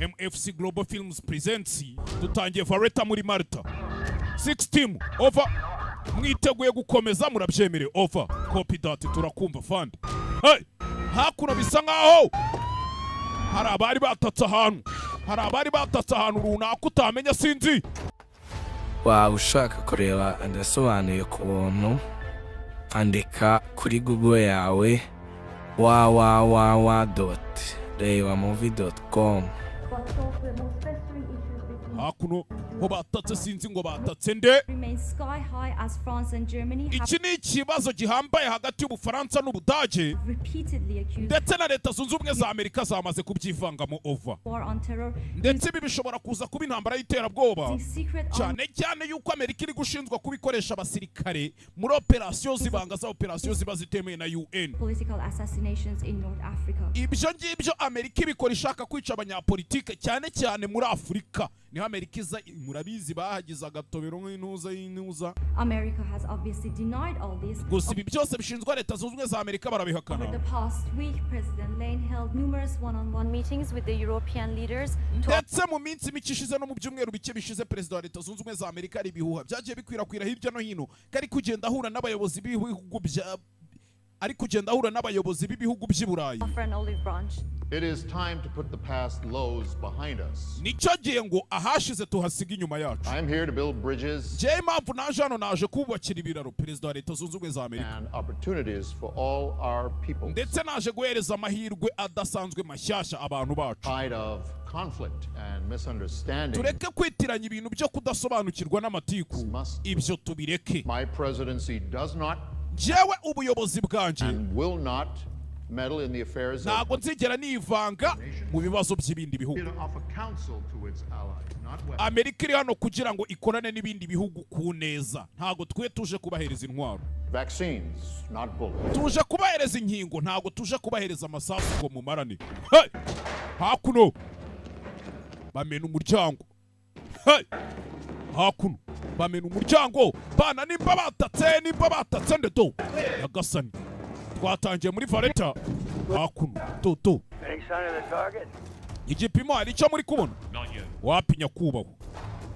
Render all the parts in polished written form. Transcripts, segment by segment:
MFC Global Films presents. Dutangiye Valletta muri Malta. 6 team, over. Mwiteguye gukomeza? Murabyemere? Over. Copy that. Turakumva, fandi. Hey, hakuno bisa nkaho hari abari batatse ahantu, hari abari batatse ahantu runaka utamenya, sinzi. Waba ushaka kureba agasobanuye ku buntu? Andika kuri Google yawe www.rebamovie.com. But solve the most festering issues between Hakuno ho batatse, sinzi ngo batatse nde. remains sky high as France and Germany have Iki ni ikibazo gihambaye hagati y'Ubufaransa n'Ubudage, repeatedly accused ndetse na Leta Zunze Ubumwe za Amerika zamaze kubyivangamo. Over. war on terror Ndetse ibi bishobora kuza kuba intambara y'iterabwoba, using secret cyane cyane yuko Amerika iri gushinjwa kubikoresha abasirikare muri operasiyo zibanga, za operasiyo ziba zitemewe na UN. political assassinations in North Africa. Ibyo ngibyo Amerika ibikora ishaka kwica abanyapolitike, cyane cyane muri Afurika niho Amerika iza. Murabizi, bahagize agatobero nk'intuza y'intuza. America has obviously denied all this. Gusa ibi byose bishinzwa Leta Zunze Ubumwe za Amerika barabihakana. Over the past week, President Lane held numerous one-on-one meetings with the European leaders to Ndetse mu minsi mike ishize no mu byumweru bike bishize, perezida wa Leta Zunze Ubumwe za Amerika, hari ibihuha byagiye bikwirakwira hirya no hino ko ari kugenda ahura n'abayobozi b'ibihugu bya ari kugenda ahura n'abayobozi b'ibihugu by'i Burayi. offer an olive branch. It is time to put the past lows behind us. Nicyo gihe ngo ahashize tuhasiga inyuma yacu. I'm here to build bridges Njyewe impamvu naje hano, naje kubakira ibiraro, perezida wa Leta Zunze Ubumwe za Amerika, and opportunities for all our people. ndetse naje guhereza amahirwe adasanzwe mashyashya abantu bacu. Tide of conflict and misunderstanding. Tureke kwitiranya ibintu byo kudasobanukirwa n'amatiku, ibyo tubireke. My presidency does not Njyewe ubuyobozi bwanjye and will not meddle in the affairs of ntabwo nzigera nivanga mu bibazo by'ibindi bihugu. to offer counsel to its allies, not weapons. Amerika iri hano kugira ngo ikorane n'ibindi bihugu ku neza, ntabwo twe tuje kubahereza intwaro. Vaccines, not bullets. Tuje kubahereza inkingo, ntabwo tuje kubahereza amasasu ngo mumarane. Hey! Hakuno bamena umuryango. Hey! Hakuno bamena umuryango bana, nimba batatse, nimba batatse ndeto. Nyagasani, twatangiye muri Valletta. Hakuno toto. Any sign of the target? Igipimo, hari icyo muri kubona? Not yet. Wapi, nyakubahwa.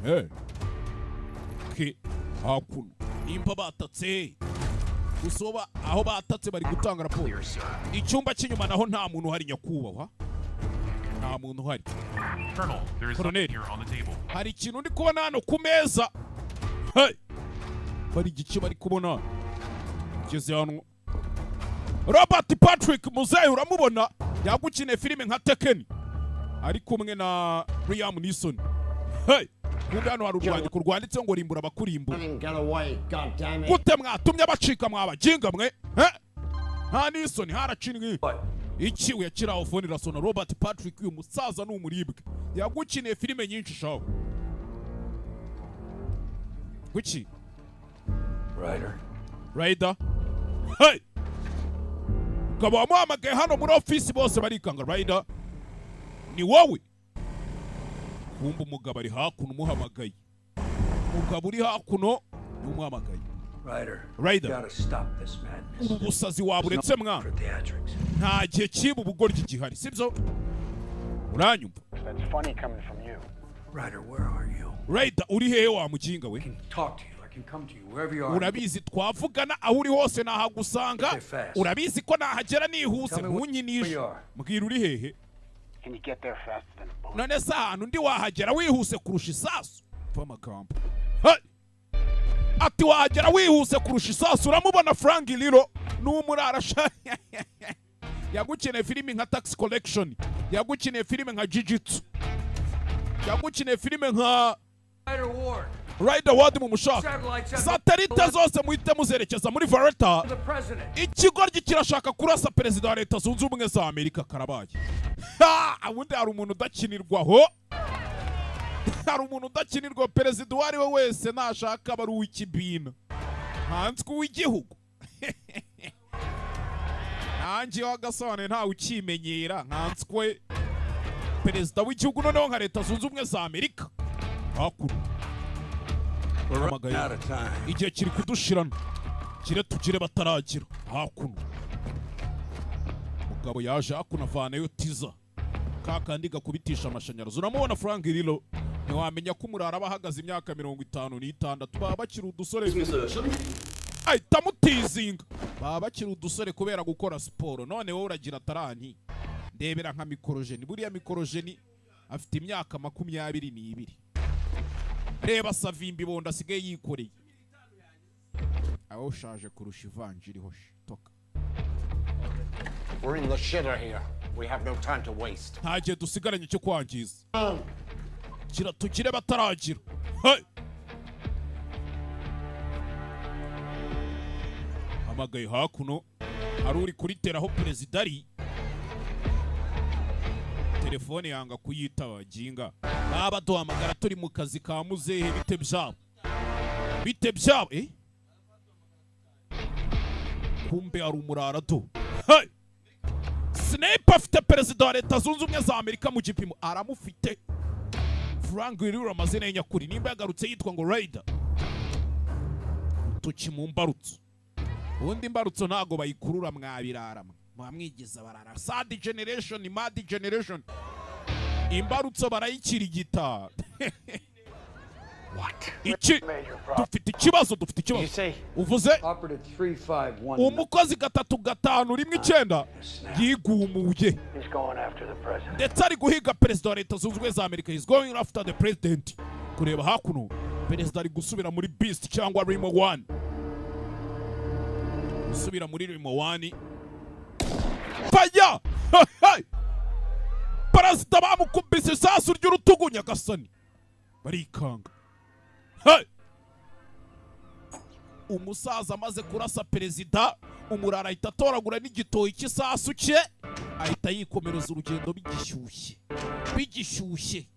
Hey. Ke hakuno nimba batatse gusoba, aho batatse bari gutanga raporo. Icyumba cy'inyuma naho nta muntu uhari, nyakubahwa, nta muntu uhari. Colonel, there is Colonel. something here on the table. Hari ikintu ndi kubona hano ku meza. Hey! Bari igiki bari kubona? Ngeze hano, Robert Patrick muzehe uramubona, yagukiniye filime nka Taken ari kumwe na Liam Neeson. Hey! Kumbe hano hari urwandiko rwanditse ngo "Rimbura abakurimbura." Let him get away, God damn it. Gute mwatumye bacika, mwabaginga mwe? Eh? Nta n'isoni, haracinwe iki? Uyakiraho, phone irasona. Robert Patrick, uyu musaza ni umuribwe, yagukiniye filime nyinshi shaho. Kuki? Ryder. Ryder. Hey, ukaba wamuhamagaye hano muri ofisi, bose barikanga. Ryder, ni wowe? Kumva umugabo ari hakuno umuhamagaye, umugabo uri hakuno ni umuhamagaye. Ryder. Ryder. You gotta stop this madness. Ubu busazi waburetse mwana. For theatrics. Nta gihe cy'ibu bugoryi gihari, sibyo? Uranyumva? That's funny coming from you. Ryder, where are you? Ryder, uri hehe wa muginga we? I can talk to you. I can come to you wherever you are. Urabizi twavugana, aho uri hose nahagusanga. Urabizi ko nahagera nihuse. Tell me where Ntunyinishe. you are. Mbwira uri hehe. Can you get there faster than a bullet? None se ahantu ndi wahagera wihuse kurusha isasu? Pfa amagambo. Hey! Ati wahagera wihuse kurusha isasu. Uramubona Frank Lilo, ni umurara sha, yagukeneye filimi nka Tax Collection, yagukeneye filime nka Jujitsu, yagukeneye filime nka Ryder Ward. Ryder Ward mu mushaka. Satellites have Satelite zose muhite muzerekeza muri Valletta. the president. Ikigoryi kirashaka kurasa perezida wa Leta Zunze Ubumwe za Amerika. Karabaye. Ha! Ubundi hari umuntu udakinirwaho, hari umuntu udakinirwa. Perezida uwo ari we wese nashaka aba ari uw'ikibina, ntanswe uw'igihugu. Nanjye w'agasobanuye ntawe ukimenyera, nkanswe perezida w'igihugu, noneho nka Leta Zunze Ubumwe za Amerika. Hakuno We're running Hamagaye. out of time. Igihe kiri kudushirana, kire tugire bataragira. Hakuno mugabo yaje hakuno avanayo tiza. Ka kandi gakubitisha amashanyarazi. Uramubona Frank Grillo, ntiwamenya ko umurara aba ahagaze imyaka 56. Baba bakiri udusore, ahita amutizinga. Baba bakiri udusore kubera gukora siporo. None wowe uragira taranti. Ndebera nka Mikorojeni, buriya Mikorojeni afite imyaka 22. Reba Savimbi Bondo asigaye yikoreye, aho ushaje kurusha ivanjiri. Hoshi toka. We're in the shitter here. We have no time to waste. Nta gihe dusigaranye cyo kwangiza. Kira tugire bataragira. Hey! Hamagaye hakuno, hari uri kuriteraho perezida ari telefone yanga kuyitaba. Ginga baba baduhamagara turi mu kazi ka muzehe. Bite byabo, bite byabo, eh? Kumbe hari umurara do. Hey! Snape afite perezida wa Leta Zunze Ubumwe za Amerika mu gipimo, aramufite. Frank Grillo, amazina ye nyakuri, nimba yagarutse yitwa ngo Ryder. Utuki mu mbarutso, ubundi imbarutso ntago bayikurura. Mwabirara mwe mwamwigiza barara. Sad generation, mad generation, imbarutso barayikirigita. What? Iki? Dufite ikibazo, dufite ikibazo. Say? Uvuze? Operative 351. Umukozi 35119 yigumuye. He's going after the president. Ndetse ari guhiga perezida wa Leta Zunze Ubumwe za Amerika. He's going after the president. Kureba hakuno, perezida ari gusubira muri Beast cyangwa Limo One, gusubira muri Limo One. Faya! Perezida bamukubise isasu ry'urutugu. Nyagasani, barikanga. Hey! Umusaza amaze kurasa perezida, umurara ahita atoragura n'igitoyi cy'isasu cye, ahita yikomereza urugendo bigishyushye, bigishyushye.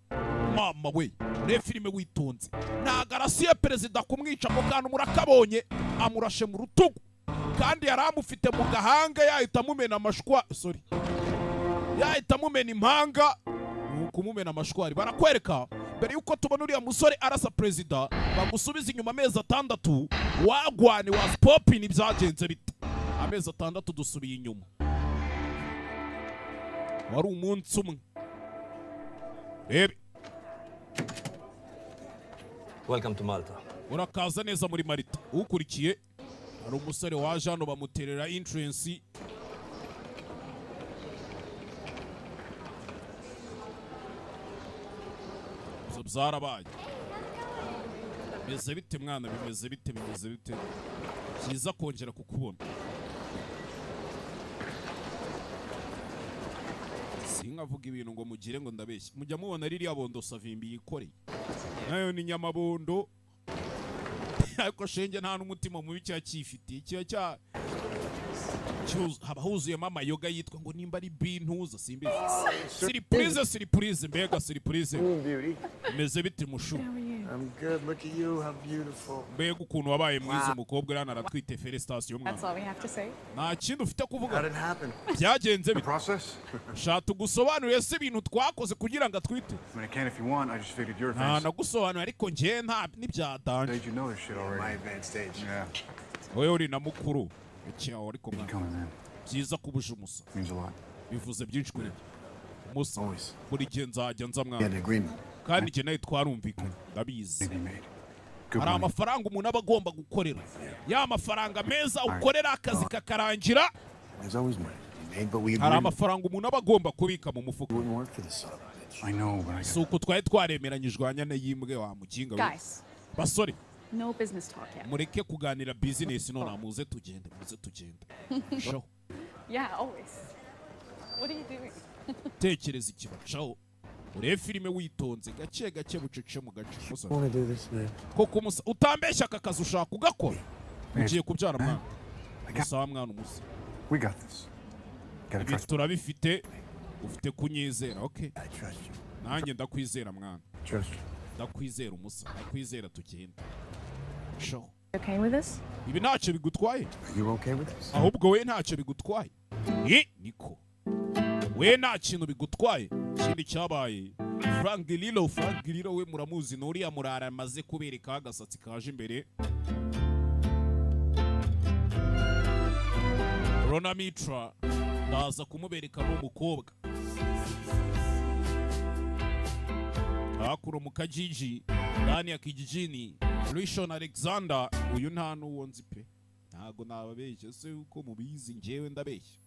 Mama we, reba filime witonze. Ntago arasiye perezida kumwica. Ako kantu murakabonye, amurashe mu rutugu kandi yari amufite mu gahanga, yahita amumena amashwa, sorry, yahita amumena impanga. Ni ukumumena amashwari. Barakwereka mbere yuko tubona uriya musore arasa perezida, bagusubiza inyuma amezi 6. Wagwane wa popini, byagenze bite? Amezi 6 dusubiye inyuma, wari umunsi umwe. Rebe. Welcome to Malta. Urakaza neza muri Marita. Ukurikiye, hari umusore waje hano bamuterera entrance. Ibyo byarabaye. Bimeze bite mwana? Bimeze bite? Bimeze bite? Byiza kongera kukubona. Sinkavuga ibintu ngo mugire ngo ndabeshye. Mujya mubona ririya bondo Savimbi yikoreye, nayo ni nyamabondo, ariko shenge nta n'umutima mubi kiba cyifitiye. Kiba cya haba huzuyemo amayoga yitwa ngo nimba ari bintuza, simbizi. Surprise, surprise, mbega surprise! Bimeze bite mushu? I'm good. Look at you. How beautiful. Mbega ukuntu wabaye mwiza! Umukobwa uri hano aratwite. Félicitations That's mwana. all we have to say. Nta kindi ufite kuvuga? How did it happen? Byagenze bite? Process? Shaka tugusobanurire se ibintu twakoze kugira ngo atwite? I mean, I can if you want. I just figured you're Nta nagusobanurira, ariko njye nta n'ibyadanje. Stage, you know this shit already. My advanced stage. Yeah. Wowe uri na mukuru iki aho, ariko mwana. Coming, man. Byiza kuba uje umusa. Means a lot. Bivuze byinshi kuri njye musa. Always. Buri gihe nzajya nza We mwana. had an agreement. Kandi njye nawe twarumvikanye, ndabizi. Be made. Good Hari money. amafaranga umuntu aba agomba gukorera, ya mafaranga meza ukorera akazi kakarangira. There's always money to be made, but we Hari agreed amafaranga umuntu aba agomba kubika mu mufuka. we wouldn't work for this son of a bitch. I know, but I Si uko twari twaremeranyijwe hanyana y'imbwe wa muginga we. Guys, Basore, no business talk yet. mureke kuganira business none, muze tugende, muze tugende. Shaho. Yeah, always. What are you doing? Tekereza ikibacaho, urebe filime witonze, gake gake, bucece mu gace musa. I want to do this, man. Koko umusa, utambeshya, aka kazi ushaka ugakora? Ugiye kubyara mwana. I got, Musaba mwana, umusa. we got this. Gotta Ibi trust. turabifite, ufite kunyizera, okay? I trust you. Nanjye ndakwizera mwana. Trust you. Ndakwizera umusa, ndakwizera. Tugende shaho. Okay with this? Ibi ntacyo bigutwaye? Are you okay with this? Ahubwo we ntacyo bigutwaye? Ni niko we nta kintu bigutwaye? Ikindi cyabaye, Frank Grillo, Frank Grillo we muramuzi, ni uriya murara amaze kubereka agasatsi kaje imbere. Rona Mitra ndaza kumubereka, ni umukobwa. Hakuno mu kajiji, ndani ya kijijini, Rishon Alexander. Uyu nta n'uwo nzi pe, ntago nababeshya se uko mubizi, njyewe ndabeshya.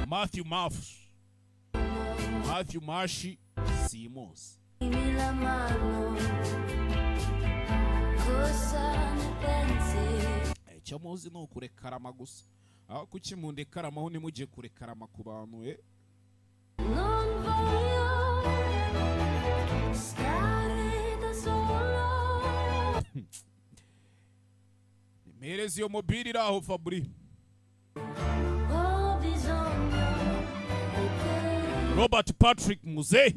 Matthew Mash, Matthew Mashi, simuzi. Dimmi la mano, cosa ne pensi? Icyo muzi ni ukurekarama gusa. Aho kuki mundekaramaho, ntimujye kurekarama ku bantu, eh? Non voglio stare da solo. Mpereza iyo mobile iri aho, Fabri. Ho bisogno di te. Robert Patrick Muzehe,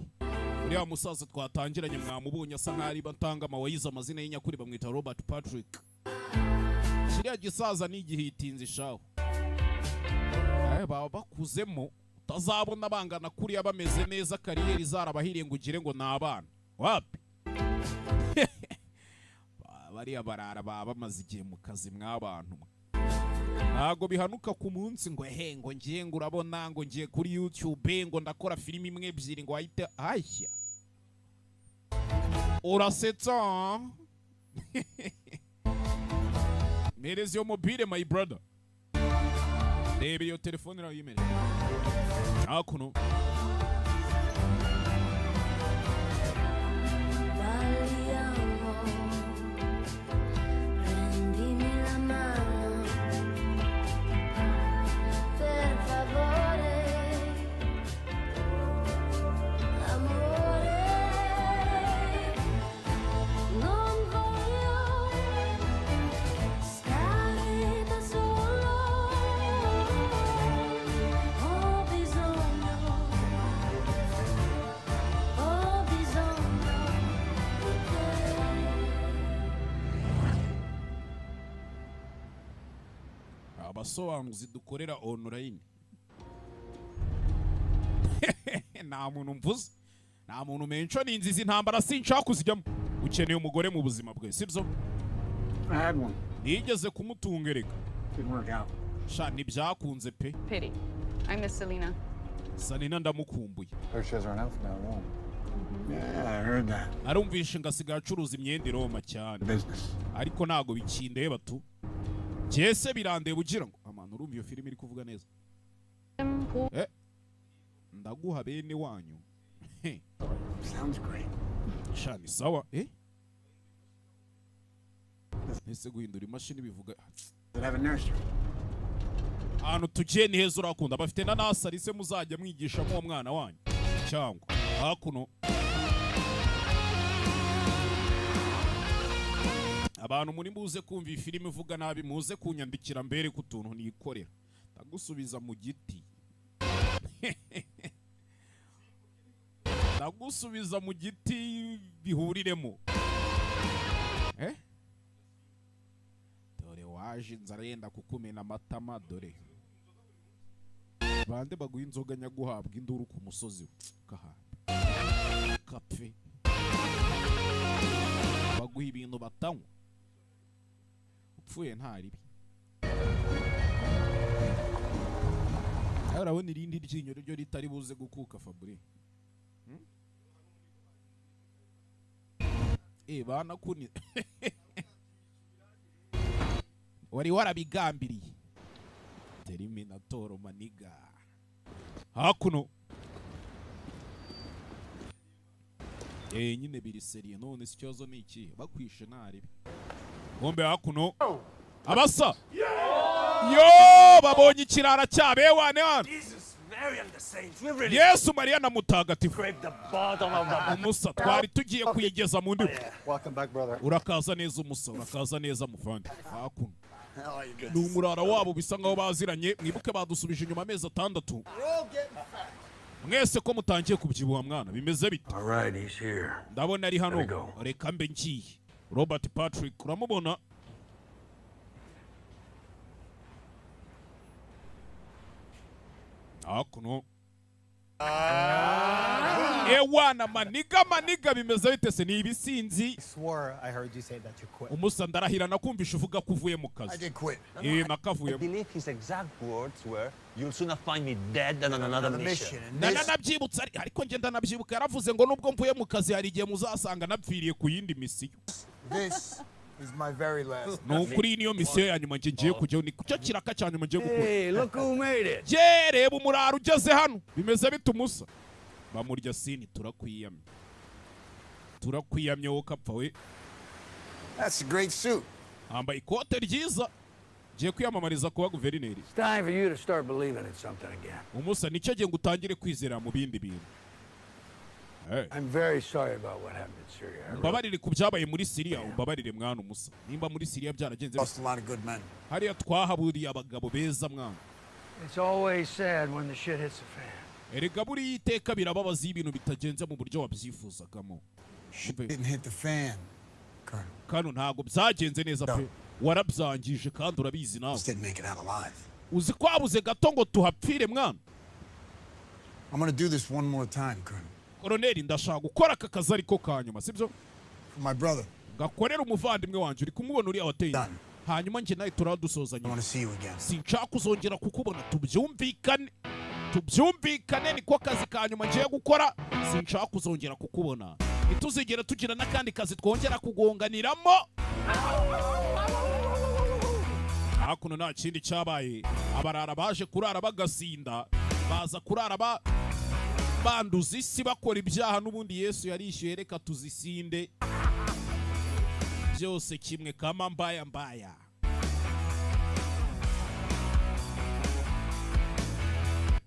uriya musaza twatangiranye, mwamubonye, asa nkaho ari batanga amawayiza. Amazina y'inyakuri bamwita Robert Patrick. Kiriya gisaza ni igihitinzi shaho. Baba bakuzemo, utazabona bangana kuriya bameze neza, carrière zarabahiriye, ngo ugire ngo ni abana. Wapi. Bariya barara baba bamaze igihe mu kazi mw'abantu mwe. Ntago bihanuka ku munsi ngo he, ngo ngiye, ngo urabona, ngo ngiye kuri YouTube, ngo ndakora filimi imwe, ebyiri, ngo wahite hashya. Urasetsa. Mpereza iyo mobile, my brother. Reba iyo telefone irayimere hakuno. Balliamo, prendimi la mano, per favore, amore, non voglio stare da solo, ho bisogno, ho bisogno di te. Abasobanuzi dukorera online, nta muntu mvuze, nta muntu menshi ninziza. Intambara sinshaka kuzijyamo. Ukeneye umugore mu buzima bwe, sibyo? I had one. Nigeze kumutunga erega. Didn't work out. Sha, ntibyakunze pe. Pity. I miss Selena. Salina ndamukumbuye. Heard she has her own outfit now in Rome. Yeah, I heard that. Arumvishe ngo asigaye acuruza imyenda i Roma cyane. Business. Ariko ntabwo bikindeba tu, jese birandeba ugira ngo amana. Urumva iyo filime iri kuvuga neza? Eh, ndaguha bene wanyu. Sounds great. Sha, ni sawa, eh. Ese guhindura imashini bivuga? Does it have a nursery? Ahantu tugiye ni heza, urakunda. Bafite na nursery se muzajya mwigishamo uwo mwana wanyu cyangwa? Hakuno abantu muri muze kumva iyi filime ivuga nabi, muze kunyandikira mbere ku tuntu nikorera. Ndagusubiza mu giti, ndagusubiza mu giti bihuriremo, eh. Dore waje inzara yenda kukumena amatama. Dore bande baguha inzoga nyaguhabwa induru ku musozi kahamba kapfe. Baguha ibintu batanywa, upfuye nta ribi. Nawe urabona irindi ryinyo ryo ritari buze gukuka, Fabri. Eh, banakuni wari warabigambiriye. Terminator maniga hakuno. Eh, nyine biri sérieux. None si ikibazo ni iki? Bakwishe nta ribi. Bombe hakuno, abasa yo babonye ikirara cyabo wane wane. Jesus, Mary and the saints, we really Yesu, Mariya na mutagatifu. scraped the bottom of the Umusa, twari tugiye kuyigeza mu ndiba. Welcome back, brother. Urakaza neza umusa, urakaza neza muvandi. Hakuno How are you good? ni umurara wabo, bisa nkaho baziranye. Mwibuke badusubije inyuma amezi 6. Mwese ko mutangiye kubyibuha mwana, bimeze bite? All right, he's here. Ndabona ari hano. There we go. Reka mbe ngiye. Robert Patrick uramubona. Hakuno. Ewana, my nigga, my nigga, bimeze bite se? Ni ibisinzi. Swore I heard you say that you quit. Umusa, ndarahira nakumvisha uvuga ko uvuye mu kazi. I did quit. Eh, I nakavuyemo. believe his exact words were, "You'll sooner find me dead than on another Another mission." mission. And this Nanabyibutse, ariko njye ndanabyibuka yaravuze ngo nubwo mvuye mu kazi hari igihe muzasanga napfiriye ku yindi misiyo. This is my very last. Ni ukuri, iyi niyo misiyo ya nyuma njye ngiye kujyaho, ni cyo kiraka cya nyuma ngiye gukora. Hey, look who made it. Ye, reba umuraro ugeze hano, bimeze bite umusa? Bamurya sini, turakwiyamye, turakwiyamye wowe kapfa we. That's a great suit. Wambaye ikote ryiza, ngiye kwiyamamariza kuba guverineri. It's time for you to start believing in something again. Umusa, nicyo gihe ngo utangire kwizera mu bindi bintu. Hey. I'm very sorry about what happened in Syria. I really Umbabarire ku byabaye muri Siriya, umbabarire mwana umusa, nimba muri Siriya byaragenze. Lost a lot of good men. Hariya twahaburiye abagabo beza mwana. It's always sad when the shit hits the fan. Erega buriya iteka birababaza iyo ibintu bitagenze mu buryo wabyifuzagamo. Umve, Didn't hit the fan, Colonel. Kano ntabwo byagenze neza pe, warabyangije kandi urabizi nawe. Just didn't make it out alive. Uzi ko habuze gato ngo tuhapfire mwana? I'm gonna do this one more time, Colonel. Koroneri, ndashaka gukora aka kazi ariko ka nyuma, sibyo? For my brother. Gakorera umuvandimwe wanjye, uri kumubona uriya wateye. Done. Hanyuma njye nawe turadusozanya. I wanna see you again. Sinshaka kuzongera kukubona, tubyumvikane, tubyumvikane, niko kazi ka nyuma ngiye gukora, sinshaka kuzongera kukubona, ntituzigere tugira n'akandi kazi twongera kugonganiramo. Hakuno nta kindi cyabaye, abarara baje kurara bagasinda, baza kurara ba banduza isi, bakora ibyaha n'ubundi Yesu yarishyuye, reka tuzisinde byose kimwe kama mbaya mbaya.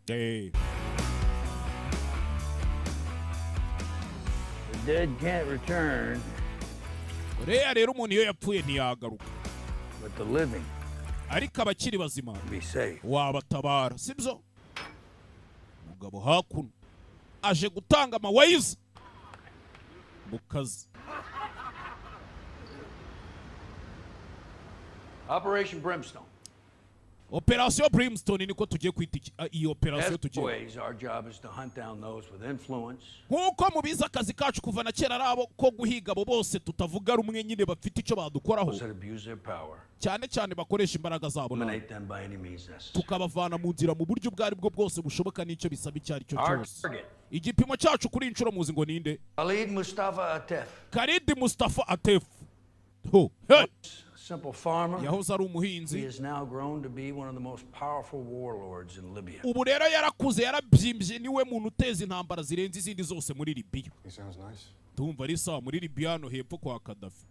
Hey. The dead can't return, Reya rero umuntu iyo yapfuye ntiyagaruka, but the living ariko abakiri bazima can be saved. wabatabara, sibyo? Umugabo hakuno aje gutanga amawayiza mu kazi. Operation Brimstone. Operasiyo Brimstone, niko tugiye kwita iyi operasiyo As tugiye. always, our job is to hunt down those with influence, Nk'uko mubizi, akazi kacu kuva na kera ari abo ko guhiga abo bose tutavuga rumwe nyine bafite icyo badukoraho, those that abuse their power, cyane cyane bakoresha imbaraga zabo nabi, eliminate them by any means necessary. tukabavana mu nzira mu buryo ubwo ari bwo bwose bushoboka n'icyo bisaba icyo ari cyo Our cyose. target, Igipimo cyacu kuri iyi nshuro muzi ngo ninde? Khalid Mustafa Atef, Karidi Mustafa Atef ho, hey! a simple farmer. Yahoze ari He umuhinzi. has now grown to be one of the most powerful warlords in Libya. Ubu rero yarakuze, yarabyimbye, niwe muntu uteza intambara zirenze izindi zose muri Libiya. He sounds nice. Ndumva ari sawa muri Libiya hano hepfo kwa Kadafi.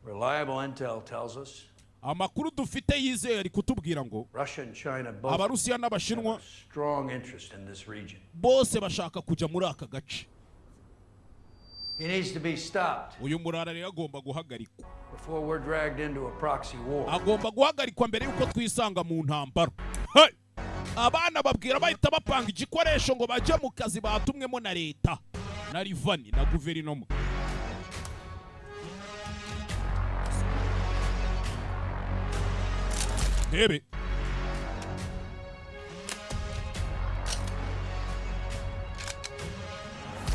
Reliable intel tells us Amakuru dufite yizeye ari kutubwira ngo Russia and China both Abarusiya have n'Abashinwa a strong interest in this region. bose bashaka kujya muri aka gace. He needs to be stopped Uyu murara rero agomba guhagarikwa before we're dragged into a proxy war. agomba guhagarikwa mbere y'uko twisanga mu ntambara. Hey! Abana babwira bahita bapanga igikoresho ngo bajye mu kazi batumwemo na leta na rivani na guverinoma. Rebe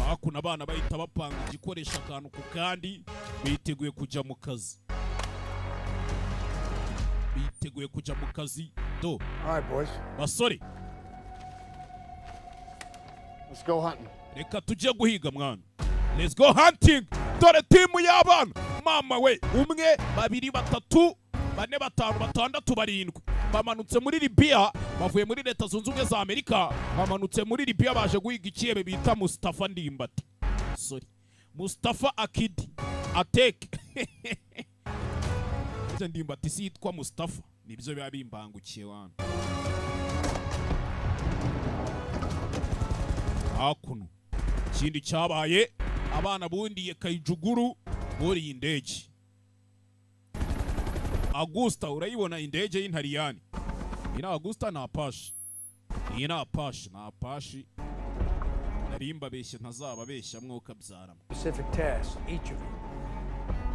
hakuno, abana bahita bapanga igikoresho akantu ku kandi, biteguye kujya mu kazi, biteguye kujya mu kazi do. All right, boys. Basore. Let's go hunting. Reka tujye guhiga mwana, let's go hunting. Dore timu y'abana, mama we, umwe, babiri, batatu, bane, batanu, batandatu, barindwi, bamanutse muri Libiya, bavuye muri Leta Zunze Ubumwe za Amerika, bamanutse muri Libiya baje guhiga ikiyebe bita Mustafa Ndimbati, sorry, Mustafa Akidi Ateke. Burya Ndimbati si yitwa Mustafa, nibyo biba bimbangukiye wana. Hakuno ikindi cyabaye, abana bundiye kayijuguru, buriye indege Agusta, urayibona indege y'intariyani, iyi ni Agusta, ni Apache, iyi ni Apache, ni Apache, nari mbabeshye, ntazababeshya mwuka byarama. Specific tasks, each of you.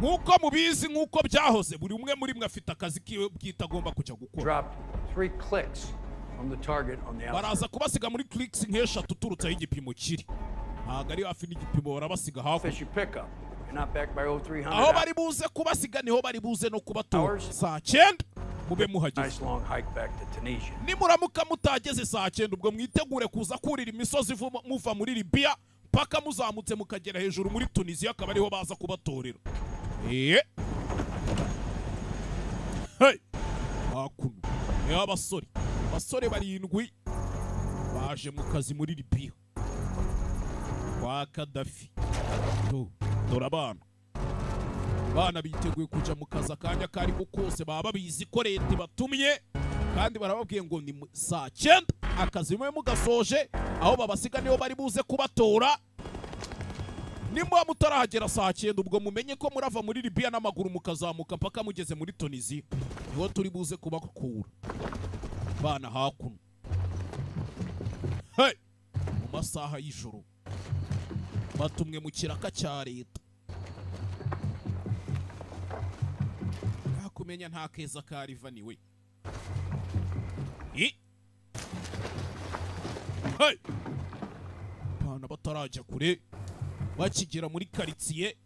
Nk'uko mubizi, nk'uko byahoze, buri umwe muri mwe afite akazi kiwe bwite agomba kujya gukora. Drop three clicks from the target on the outskirts. Baraza kubasiga muri clicks nk'eshatu uturutse aho igipimo kiri. Ntabwo ari hafi n'igipimo, barabasiga hafi. Fishy pickup. You're not back by 0300 Aho bari buze kubasiga niho bari buze no kubatora. Saa 9 mube muhageze. Nice long hike back to Tunisia. Nimuramuka mutageze saa 9, ubwo mwitegure kuza kurira imisozi muva muri Libiya mpaka muzamutse mukagera hejuru muri Tunisiya, akaba ariho baza kubatorera. Hey! Hakuno niho abasore barindwi baje mu kazi muri Libiya kwa Kadafi. Dore abana biteguye kujya mu kazi akanya ako ariko kose. Baba babizi ko leta ibatumye, kandi barababwiye ngo ni saa 9 akazi mube mugasoje. Aho babasiga niho bari buze kubatora. Nimuba mutarahagera saa 9, ubwo mumenye ko murava muri Libiya n'amaguru mukazamuka mpaka mugeze muri Tunisiya, niho turi buze kubakura. Bana hakuno, hey! Mu masaha y'ijoro batumwe mu kiraka cya leta. Kumenya nta keza ka riva niwe. I hey! Bana batarajya kure, bakigera muri karitsiye,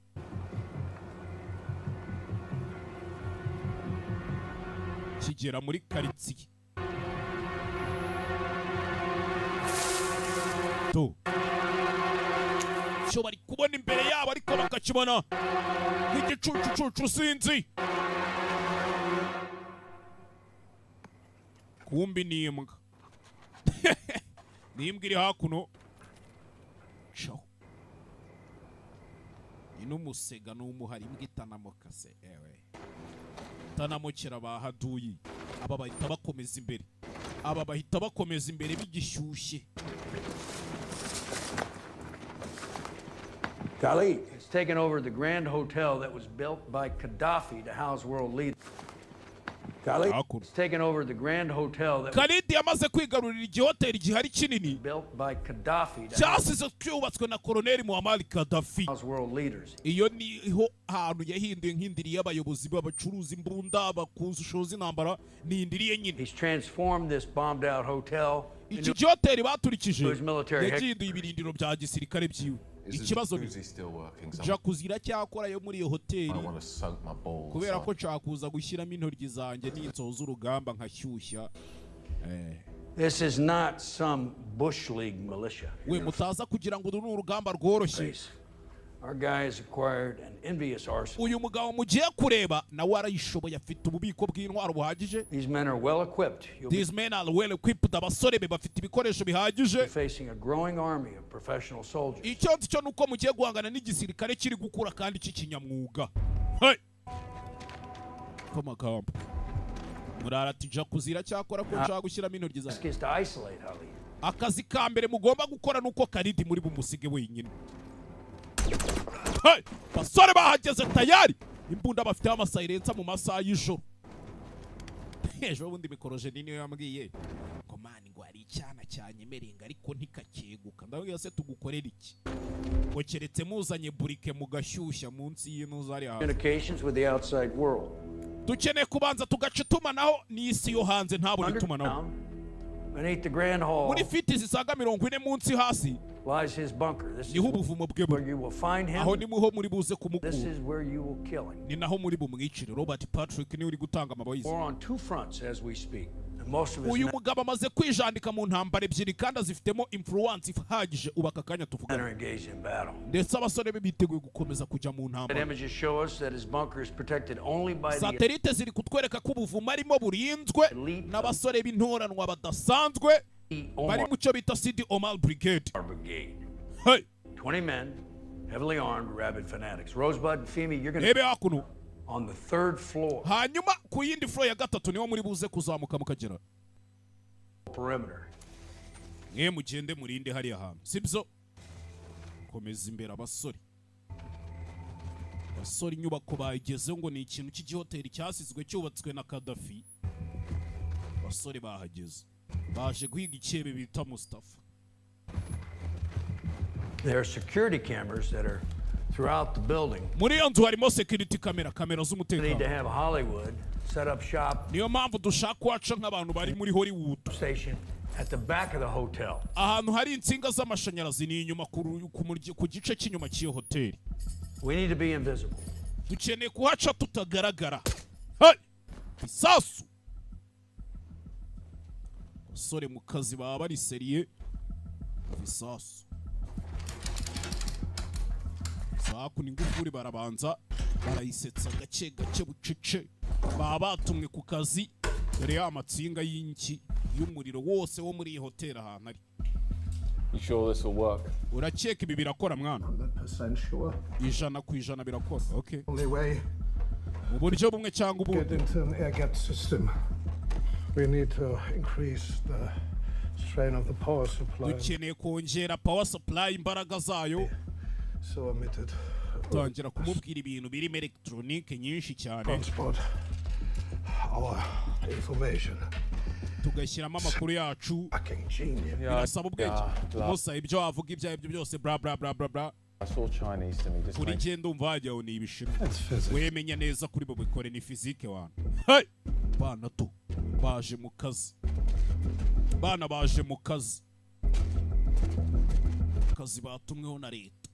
kigera muri karitsiye to cyo bari kubona imbere yabo, ariko bakakibona nk'igicucucucu, sinzi kumbi ni imbwa, ni imbwa iri hakuno. Caho ni n'umusega n'umuhari, imbwa itanamukase, ewe itanamukira bahaduyi. Aba bahita bakomeza imbere, aba bahita bakomeza imbere bigishyushye. Khalid has taken over the Grand Hotel that was built by Gaddafi to house world leaders. Khalid has taken over the Grand Hotel that was Khalid yamaze kwigarurira igihoteli gihari kinini built by Gaddafi to cyasize cyubatswe na Koloneli Muammar Gaddafi. house world leaders. Iyo niho hantu yahinduye nk'indiri y'abayobozi b'abacuruza imbunda, bakushoza intambara, ni indiri ye nyine. He's transformed this bombed out hotel Iki into gihoteli baturikije his military yagihinduye ibirindiro bya gisirikare byiwe. Is the Ikibazo ni jacuzzi still working? 'Cause jacuzzi iracyakora yo muri iyo hoteli? I want to soak my balls. Kubera ko nshaka kuza gushyiramo intoryi zanjye ninsoza urugamba nkashyushya. This is not some bush league militia. We mutaza kugira ngo uru ni urugamba rworoshye. Our guy has acquired an envious arsenal. Uyu mugabo mugiye kureba nawe arayishoboye, afite ububiko bw'intwaro buhagije. These men are well equipped. You'll be These men are well equipped. Abasore be bafite ibikoresho bihagije. facing a growing army of professional soldiers. Icyo nzi cyo ni uko mugiye guhangana n'igisirikare kiri gukura kandi cy'ikinyamwuga. Hey! Ko magambo murara ati jacuzzi iracyakora, ko nshaka gushyiramo intoryi zanjye. Task is to isolate Khalid. Akazi ka mbere mugomba gukora ni uko Khalid muri bumusige wenyine. Hey! Basore bahageze tayari, imbunda bafiteho amasilencer mu masaha y'ijoro. Ejo bundi mikorojeni niyo yambwiye ngo man, ngo hari icyana cyanyemereye ngo ariko ntikakeguka. Ndabwira se tugukorera iki? Ngo keretse muzanye burike mugashyushya munsi y'intuza ari hasi. Communications with the outside world. Dukeneye kubanza tugaca itumanaho n'isi yo hanze, ntabone itumanaho. Beneath the Grand Hall Muri feet zisaga 40 munsi hasi lies his bunker. This is niho ubuvumo bwe where buri. you will find him. Aho niho muri buze This kumukura. is where you will kill him. Ni naho muri bumwicire. Robert Patrick niwe uri gutanga amabayizi. We're on two fronts as we speak. And most of his Uyu men mugabo amaze kwijandika mu ntambara ebyiri kandi azifitemo influence ihagije ubu aka kanya tuvugana. are engaged in battle. Ndetse abasore be biteguye gukomeza kujya mu That ntambara. images show us that his bunker is protected only by the Satellite ziri kutwereka ko ubuvumo arimo burinzwe n'abasore b'intoranwa badasanzwe bari mu cyo bita Sidi Omar Brigade. Brigade. Hey! 20 men, heavily armed, rabid fanatics. Rosebud and Femi, you're going Rebe hakuno. on the third floor Hanyuma ku yindi floor ya gatatu niho muri buze kuzamuka mukagera. Perimeter. Mwe mugende murinde hariya hantu, sibyo? Komeza imbere abasore. Abasore inyubako bayigezeho, ngo ni ikintu cy'igihoteli cyasizwe cyubatswe na Kadafi. Abasore bahageze baje guhiga icyebe bita Mustafa. There are security cameras that are throughout the building. Muri iyo nzu harimo security camera, kamera We need to z'umutekano. have Hollywood set up shop Niyo mpamvu dushaka kuhaca nk'abantu bari muri Hollywood. station At the back of the hotel. Ahantu hari insinga z'amashanyarazi ni inyuma ku gice cy'inyuma cy'iyo hoteli. We need to be invisible. Dukeneye kuhaca tutagaragara. Hey! Isasu, basore mu kazi baba bari sérieux. Isasu saku ingufuri, barabanza barayisetsa gake gake, bucece. Baba batumwe ku kazi. Dore ya matsinga y'inki y'umuriro wose wo muri iyi hoteli ahantu ari. You sure this will work? Urakeka ibi birakora, mwana? 100% sure. 100% birakora, okay. Only way Mu buryo bumwe cyangwa get ubundi. into an air-gapped system. We need to increase the strain of the power supply. Dukeneye kongera power supply, imbaraga zayo. So emitted. Tangira kumubwira ibintu birimo elegitoronike nyinshi cyane. Transport our information. Tugashyiramo amakuru yacu. Fucking genius. Birasaba ubwenge. Yeah. Musa, ibyo wavuga ibyo aribyo byose, bla bla bla bla bla. That's all Chinese to me. Just Kuri make njye ndumva wagira ngo ni Ibishinwa. That's physics. Wemenya neza kuri bo bikore ni fizike wana. Hey! Bana tu baje mu kazi, bana baje mu kazi, kazi batumweho na leta,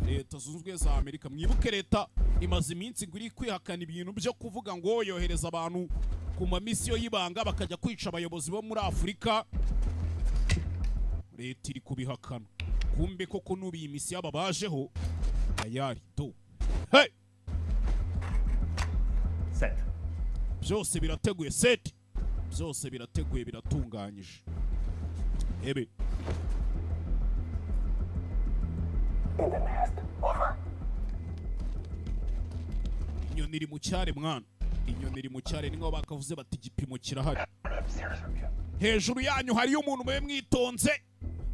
Leta Zunze Ubumwe za Amerika. Mwibuke leta imaze iminsi ngo iri kwihakana ibintu byo kuvuga ngo yohereza abantu ku mamisiyo y'ibanga bakajya kwica abayobozi bo muri Afurika. Leta iri kubihakana, kumbe koko n'ubu iyi misiyo aba bajeho tayari do. Hey! Set. Byose birateguye, set, byose birateguye, biratunganyije ebe. In the nest. Over. Inyoni iri mu cyare mwana, inyoni iri mu cyare. Ni nkaho bakavuze bati igipimo kirahari. Upstairs from you. Hejuru yanyu hariyo umuntu, mube mwitonze,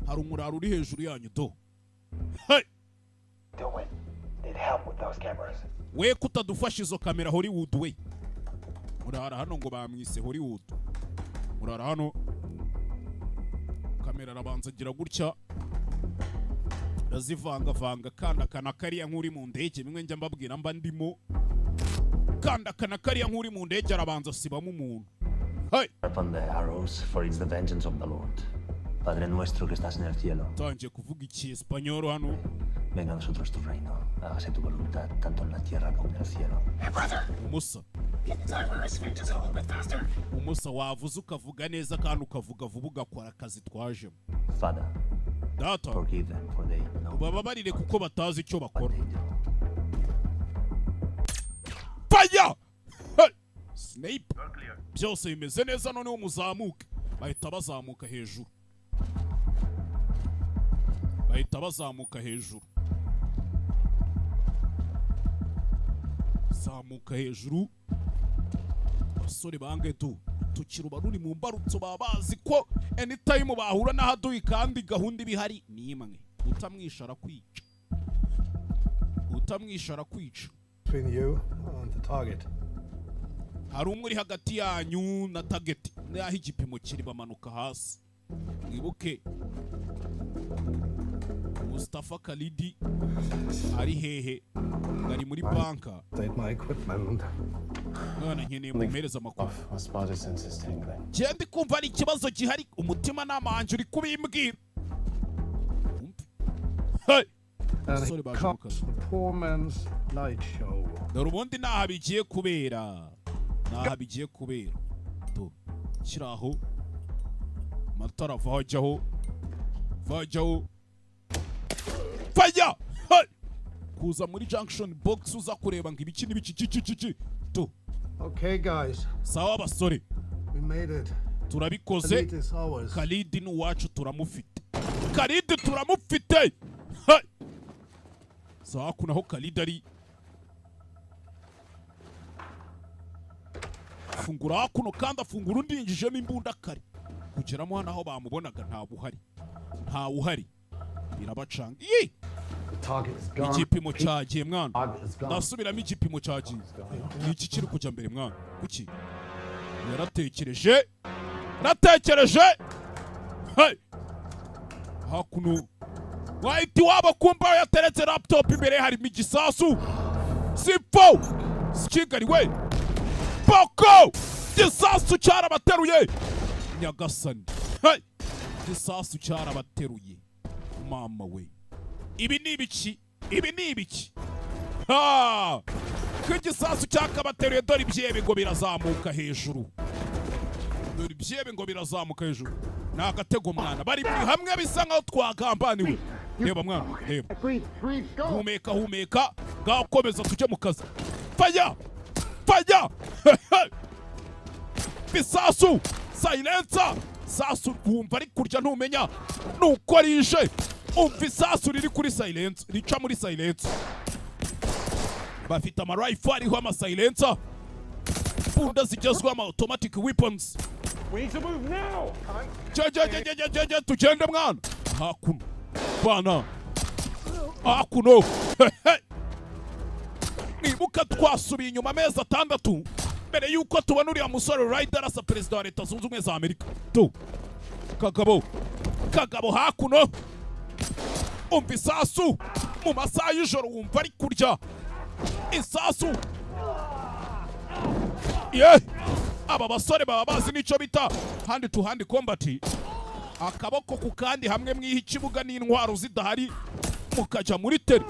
hari umuraro uri hejuru yanyu do. Hey! Do it. Need help with those cameras. We kutadufasha izo kamera, Hollywood we. Murara hano ngo bamwise Hollywood. Murara hano kamera arabanza agira gutya, arazivangavanga, kanda akana kariya nk'uri mu ndege, bimwe njya mbabwira mba ndimo, kanda akana kariya nk'uri mu ndege, arabanza asibamo umuntu. Hey! Upon the arrows, for it's the vengeance of the Lord. Padre nuestro que estás en el cielo, Utangiye kuvuga ikiespanyoro hano. Venga a nosotros tu reino. Hágase tu voluntad, tanto en la tierra como en el cielo. Hey, brother. Umusa. Can you talk my sphincters a little bit faster? Umusa, wavuze ukavuga neza kandi ukavuga vuba, ugakora akazi twajemo. Father, Data, forgive them, for they know ubababarire kuko batazi icyo bakora. What they do. Fire! Hey! Sniper, byose bimeze neza, noneho muzamuke. Bahita bazamuka hejuru, bahita bazamuka hejuru, zamuka hejuru. Abasore bange tu tukiruba ruri mu mbarutso, baba bazi ko anytime bahura n'ahaduyi, kandi gahunda iba ihari ni imwe: utamwisha arakwica, utamwisha arakwica. Between you and the target. Hari umwe uri hagati yanyu na target, n'aho igipimo kiri. Bamanuka hasi. Mwibuke Mustafa Khalidi ari hehe? Ari muri banka. Update my equipment. Mwana, nkeneye mumpereza amakuru. My spider sense is tingling. Njye ndi kumva ari ikibazo gihari, umutima namanje uri kubimbwira. Umve. Hey! And Abasore here baje mu kazi. comes the poor man's light show. Dore ubundi naha bigiye kubera, naha bigiye kubera. Do kiri aho, amatara avaho ajyaho, avaho ajyaho. Fire! Hey! Kuza muri junction box uza kureba ngo ibiki n'ibiki ki ki ki ki do. Okay, guys, Sawa basore. We made it. Turabikoze. Khalid is ours. Khalid ni uwacu, turamufite Khalid, turamufite. Hey! Sawa, kuno aho Khalid ari, fungura hakuno kandi afungura undi yinjijemo imbunda kare kugeramo hano aho bamubonaga. Ntawe uhari, ntawe uhari, birabacanga. Iyi The target is gone. Igipimo cyagiye mwana. Target is gone. Ndasubiramo, igipimo cyagiye. Ni iki kiri kujya mbere mwana? Kuki yaratekereje, yaratekereje. Hey! Hakuno wahita iwabo kumva yateretse laptop imbere, harimo igisasu. Sipfo Kigali we boko, igisasu cyarabateruye. Nyagasani. Hey! Igisasu cyarabateruye. Mama we, ibi ni ibiki? Ibi ni ibiki? Ha! Ko igisasu cyakabateruye! Dore ibyebe ngo birazamuka hejuru, dore ibyebe ngo birazamuka hejuru. Ni agatego mwana, bari muri hamwe, bisa nkaho twagambaniwe. Reba mwana, reba. Breathe, breathe, go. Humeka, humeka. Ngaho komeza tujye mu kazi. Faya, faya! Bisasu, silencer, sasu wumva ari kurya, ntumenya nuko rije. Umva isasu riri kuri silencer, rica muri silencer. Bafite amarifle ariho amasilencer, imbunda zigezweho, ama automatic weapons. We need to move now! Je je je je je je je, tugende mwana. Hakuno bana, hakuno. Nibuka twasubiye inyuma amezi 6 mbere yuko tubona uriya musore Ryder arasa perezida wa Leta Zunze Ubumwe za Amerika. Tu kagabo, kagabo hakuno, umva isasu mu masaha y'ijoro, wumva ari kurya isasu ye. Aba basore baba bazi n'icyo bita hand to hand combat, akaboko ku kandi, hamwe mwiha ikibuga n'intwaro zidahari, mukajya muri teri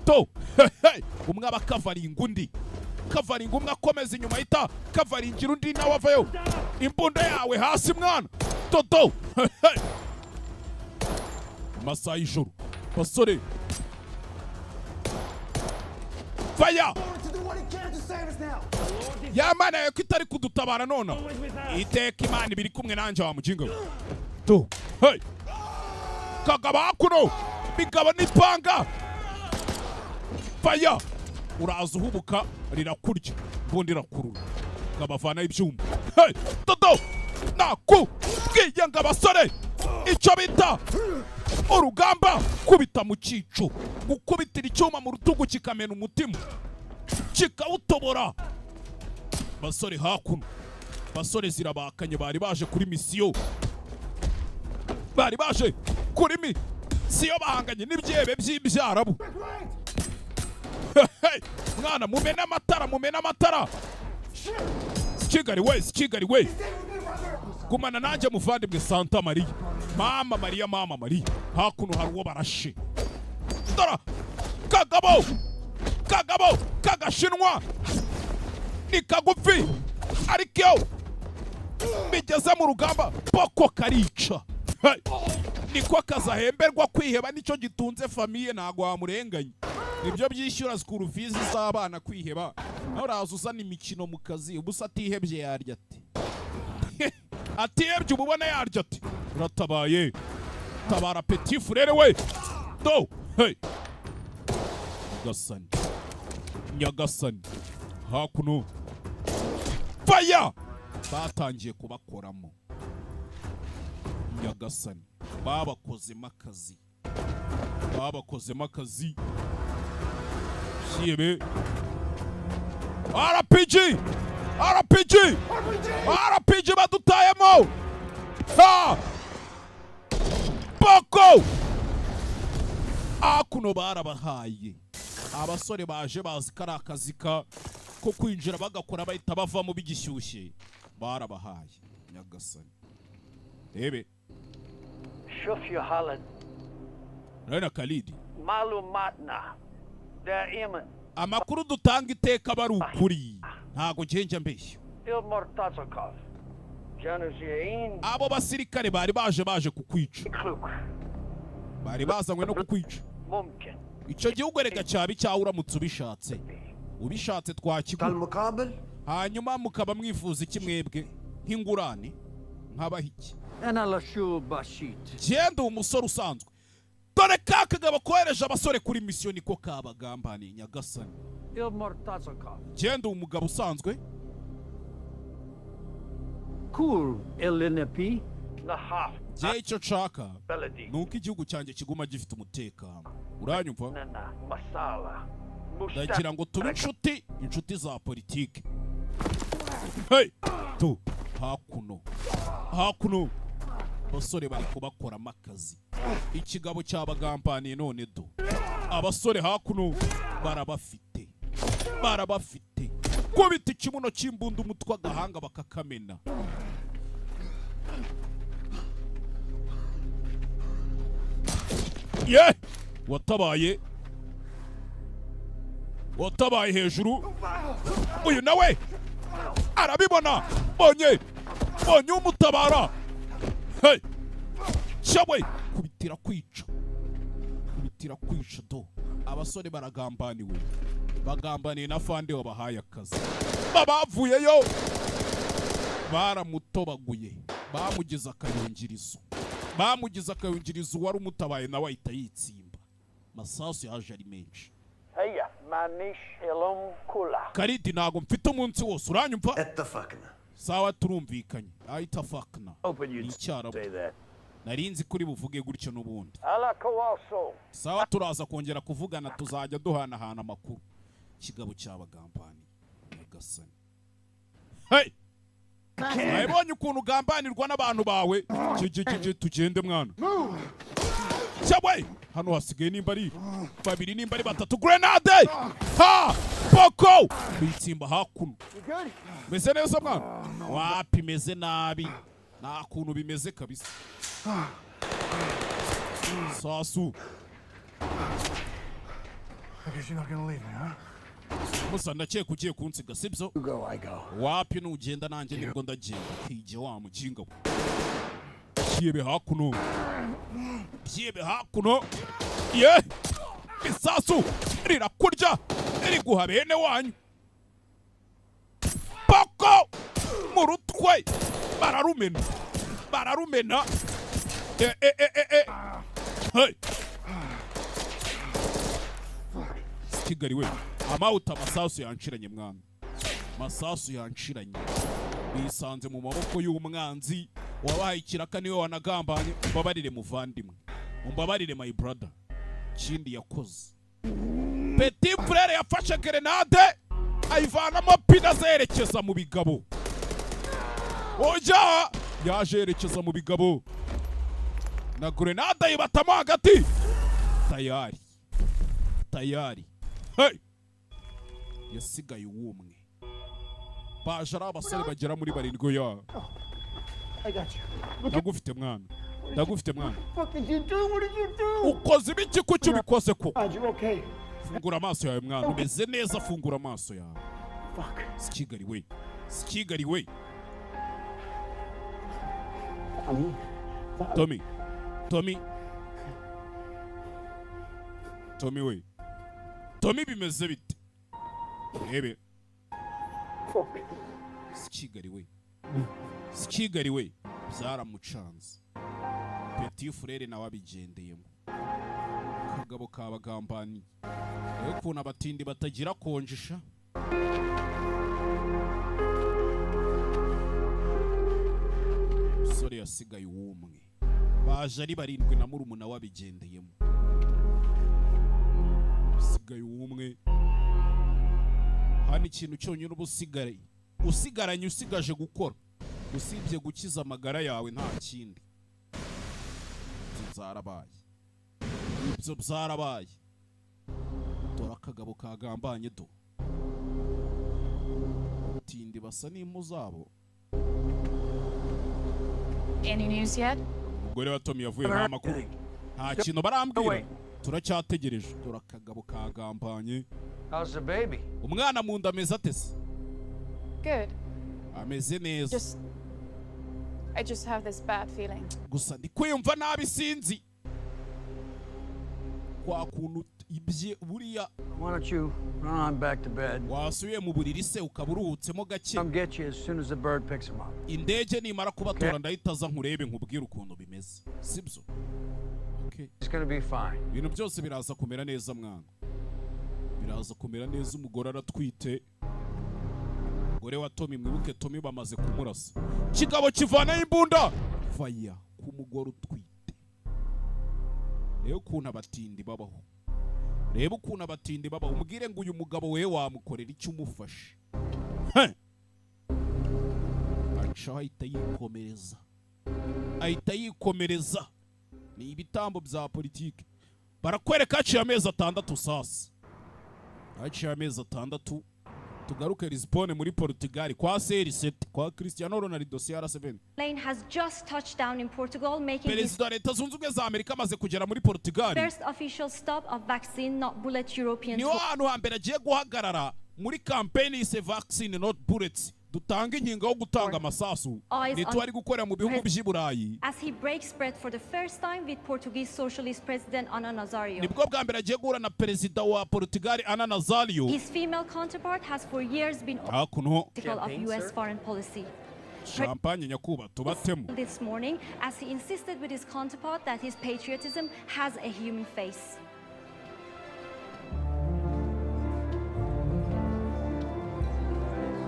to. Umwe aba akavaringa undi, kavaringa umwe, akomeza inyuma, ahita kavaringira undi, nawe avayo. Imbunda yawe hasi mwana, toto. Amasaha y'ijoro, basore, faya. To do what he can to save us now. Ya Mana yawe ko itari kudutabara none? Iteka Imana ibiri kumwe nanjye, wa mujinga we. Tu hey! Kagabo hakuno, bigabo n'ipanga, faya. Uraza uhubuka, rirakurya, mbundi irakurura, ngabavanaho ibyuma. Hey! Dodo, nakubwiye ngo abasore icyo bita urugamba, kubita mu cyico, gukubitira icyuma mu rutugu kikamena umutima, kikawutobora. Basore hakuno, basore zirabakanye, bari baje kuri misiyo, bari baje kuri misiyo, bahanganye n'ibyebe by'ibyarabu. Hey, mwana, mumene amatara, mumene amatara. Kigali we, Kigali we, gumana nanjye muvandimwe. Santa Mariya, mama Mariya, mama Mariya. Hakuno hari uwo barashe. Dora kagabo, kagabo kagashinwa ni kagufi, ariko iyo bigeze mu rugamba boko karica. Hey! Niko kazahemberwa kwiheba, nicyo gitunze famille, ntabwo wamurenganya. Nibyo byishyura school fees z'abana, kwiheba. Nawe uraza uzana imikino mu kazi, ubusa atihebye yarya ati? Atihebye uba ubona yarya ati? Uratabaye, tabara petit frère we do. Hey! Nyagasani, nyagasani, hakuno faya, batangiye kubakoramo. Nyagasani, babakozemo akazi, babakozemo akazi. Shiyebe, RPG, RPG, RPG, badutayemo. Ha, boko hakuno barabahaye. Abasore baje bazi ko ari akazi ka ko kwinjira bagakora, bahita bavamo bigishyushye. Barabahaye. Nyagasani, rebe. شوف يا خالد. Urabona Khalidi? معلوماتنا دائما Amakuru dutanga iteka aba ari ukuri, ntago njya mbeshya. المرتزقة جانوزيين Abo basirikare bari baje kukwica, كلوك bari bazanywe no kukwica. ممكن Icyo gihugu erega cyaba icyawe uramutse ubishatse, ubishatse twakiguha. المقابل Hanyuma mukaba mwifuza iki mwebwe nk'ingurane? Nkabaha iki? أنا لشو بشيت. Genda, umusore usanzwe. Dore ka kagabo kohereje abasore kuri misiyo niko kabagambaniye. Nyagasani. المرتزقة Genda, umugabo usanzwe. كل اللي نبي نحاف Njye icyo nshaka بلدي ni uko igihugu cyanjye kiguma gifite umutekano, uranyumva? لنا مصالح Ndagira ngo tube inshuti, inshuti za politike. Hey! Tu hakuno, hakuno abasore bari kubakoramo akazi. Ikigabo cyabagambaniye none do abasore hakuno barabafite, barabafite. Kubita ikibuno cy'imbunda, umutwe, agahanga bakakamena. Ye watabaye, watabaye hejuru. Uyu nawe arabibona, bonye bonye umutabara. Hey, cyawe kubitira kwica, kubitira kwica. Do abasore baragambaniwe, bagambaniye na fande wabahaye akazi. Babavuyeyo baramutobaguye, bamugize akayungirizo, bamugize akayungirizo. Wari umutabaye nawe ahita yitsimba. Masasu yaje ari menshi. Heya, manish elom kula. Karidi, ntabwo mfite umunsi wose, uranyumva? اتفقنا. Sawa, turumvikanye. Ahita fakna. Hoping you'd Ni Icyarabu. say that. Nari nzi kuri buvuge gutyo n'ubundi. Ala kawaso. Sawa, turaza kongera kuvugana, tuzajya duhanahana amakuru. Ikigabo cy'abagambani, nyagasani. Hey, nabonye ukuntu ugambanirwa n'abantu bawe. Tugende mwana. Cyabwe hano hasigaye nimba ari babiri, nimba ari batatu. Grenade ha poko kwitsimba hakuno. Meze neza mwana? Wapi, meze nabi, nta kuntu bimeze kabisa. Sasu. I guess you're not gonna leave me, huh? Musa, ndakeka ugiye kunsiga, sibyo? You go, I go. Wapi, nugenda nanjye nibwo ndagenda. Hige wa mujinga we. Byebe hakuno, byebe hakuno. Ye isasu rirakurya, riguha bene wanyu poko mu rutwe, bararumena, bararumena. E e e e e, hey! Kigali we, amawuta, amasasu yanshiranye mwana, masasu yanshiranye. Bisanze mu maboko y'umwanzi wabahaye ikiraka, niwe wanagambanye. Umbabarire muvandimwe, umbabarire my brother. Kindi yakoze petit frère, yafashe grenade ayivanamo pina, azerekeza mu bigabo. Oya, yaje yerekeza mu bigabo na grenade ayibatamo hagati. Tayari, tayari. Hey! Yasigaye uwumwe. Baje ari abasore bagera muri 7 ya. I got you. Ndagufite mwana, ndagufite mwana. What did you do? What did you do? Ukoze ibiki? Kuki ubikoze ko? God, you okay? Fungura amaso yawe mwana, umeze neza? Fungura amaso yawe. Fuck. Si Kigali we, si Kigali we. Tommy. Tommy, Tommy, Tommy we, Tommy, bimeze bite? Rebe. Fuck. Si Kigali we, si Kigali we. Byaramucanze. Petit frère nawe abigendeyemo. Kagabo kabagambaniye. Rebe ukuntu abatindi batagira konjesha. Umusore yasigaye uwumwe. Baje ari 7 na murumuna we abigendeyemo. Usigaye uwumwe. Hano ikintu cyonyine uba usigaye usigaranye, usigaje gukora, usibye gukiza amagara yawe, nta kindi. Ibyo byarabaye, ibyo byarabaye. Dore akagabo kagambanye. Do tindi basa n'impu zabo. Any news yet? Umugore wa Tommy yavuye, nta makuru, nta kintu barambwira, turacyategereje. Dore akagabo kagambanye. How's the baby? Umwana mu nda ameze ate se? Good. Ameze neza. I just have this bad feeling. Gusa ndi kwiyumva nabi, sinzi kwa kuntu ibye buriya. Why don't you run on back to bed? Wasubiye mu buriri se ukaba uruhutsemo gake? Come get you as soon as the bird picks him up. Indege nimara kubatora ndahita aza nkurebe, nkubwire ukuntu bimeze, sibyo? Okay. It's gonna be fine. Ibintu byose biraza kumera neza mwana, biraza kumera neza. Umugore aratwite, umugore wa Tommy. Mwibuke Tommy bamaze kumurasa. Kigabo kivanaho imbunda, faya ku mugore utwite. Reba ukuntu abatindi babaho, reba ukuntu abatindi babaho. Umubwire ngo uyu mugabo we wamukorera icyo umufashe. He! Acaho ahita yikomereza, ahita yikomereza. Ni ibitambo bya politiki. Barakwereka haciye amezi 6. Sasa haciye amezi 6. Tugaruke Lisbonne muri Portugal kwa CR7, kwa Cristiano Ronaldo CR7. Lane has just touched down in Portugal, making his Perezida wa Leta Zunze Ubumwe za Amerika amaze kugera muri Portugal. first official stop of Vaccine Not Bullet European Niho tour. hantu hambere agiye guhagarara muri kampeni yise Vaccine Not Bullets, dutanga inkingo yo gutanga amasasu. Eyes Ni on ari gukorera mu bihugu by'i Burayi. As he breaks bread for the first time with Portuguese Socialist President Ana Nazario. Nibwo bwa mbere agiye guhura na perezida wa Portugal, Ana Nazario. His female counterpart has for years been Hakuno. critical of US foreign policy. Champagne, nyakuba, tubatemo. This morning, as he insisted with his counterpart that his patriotism has a human face.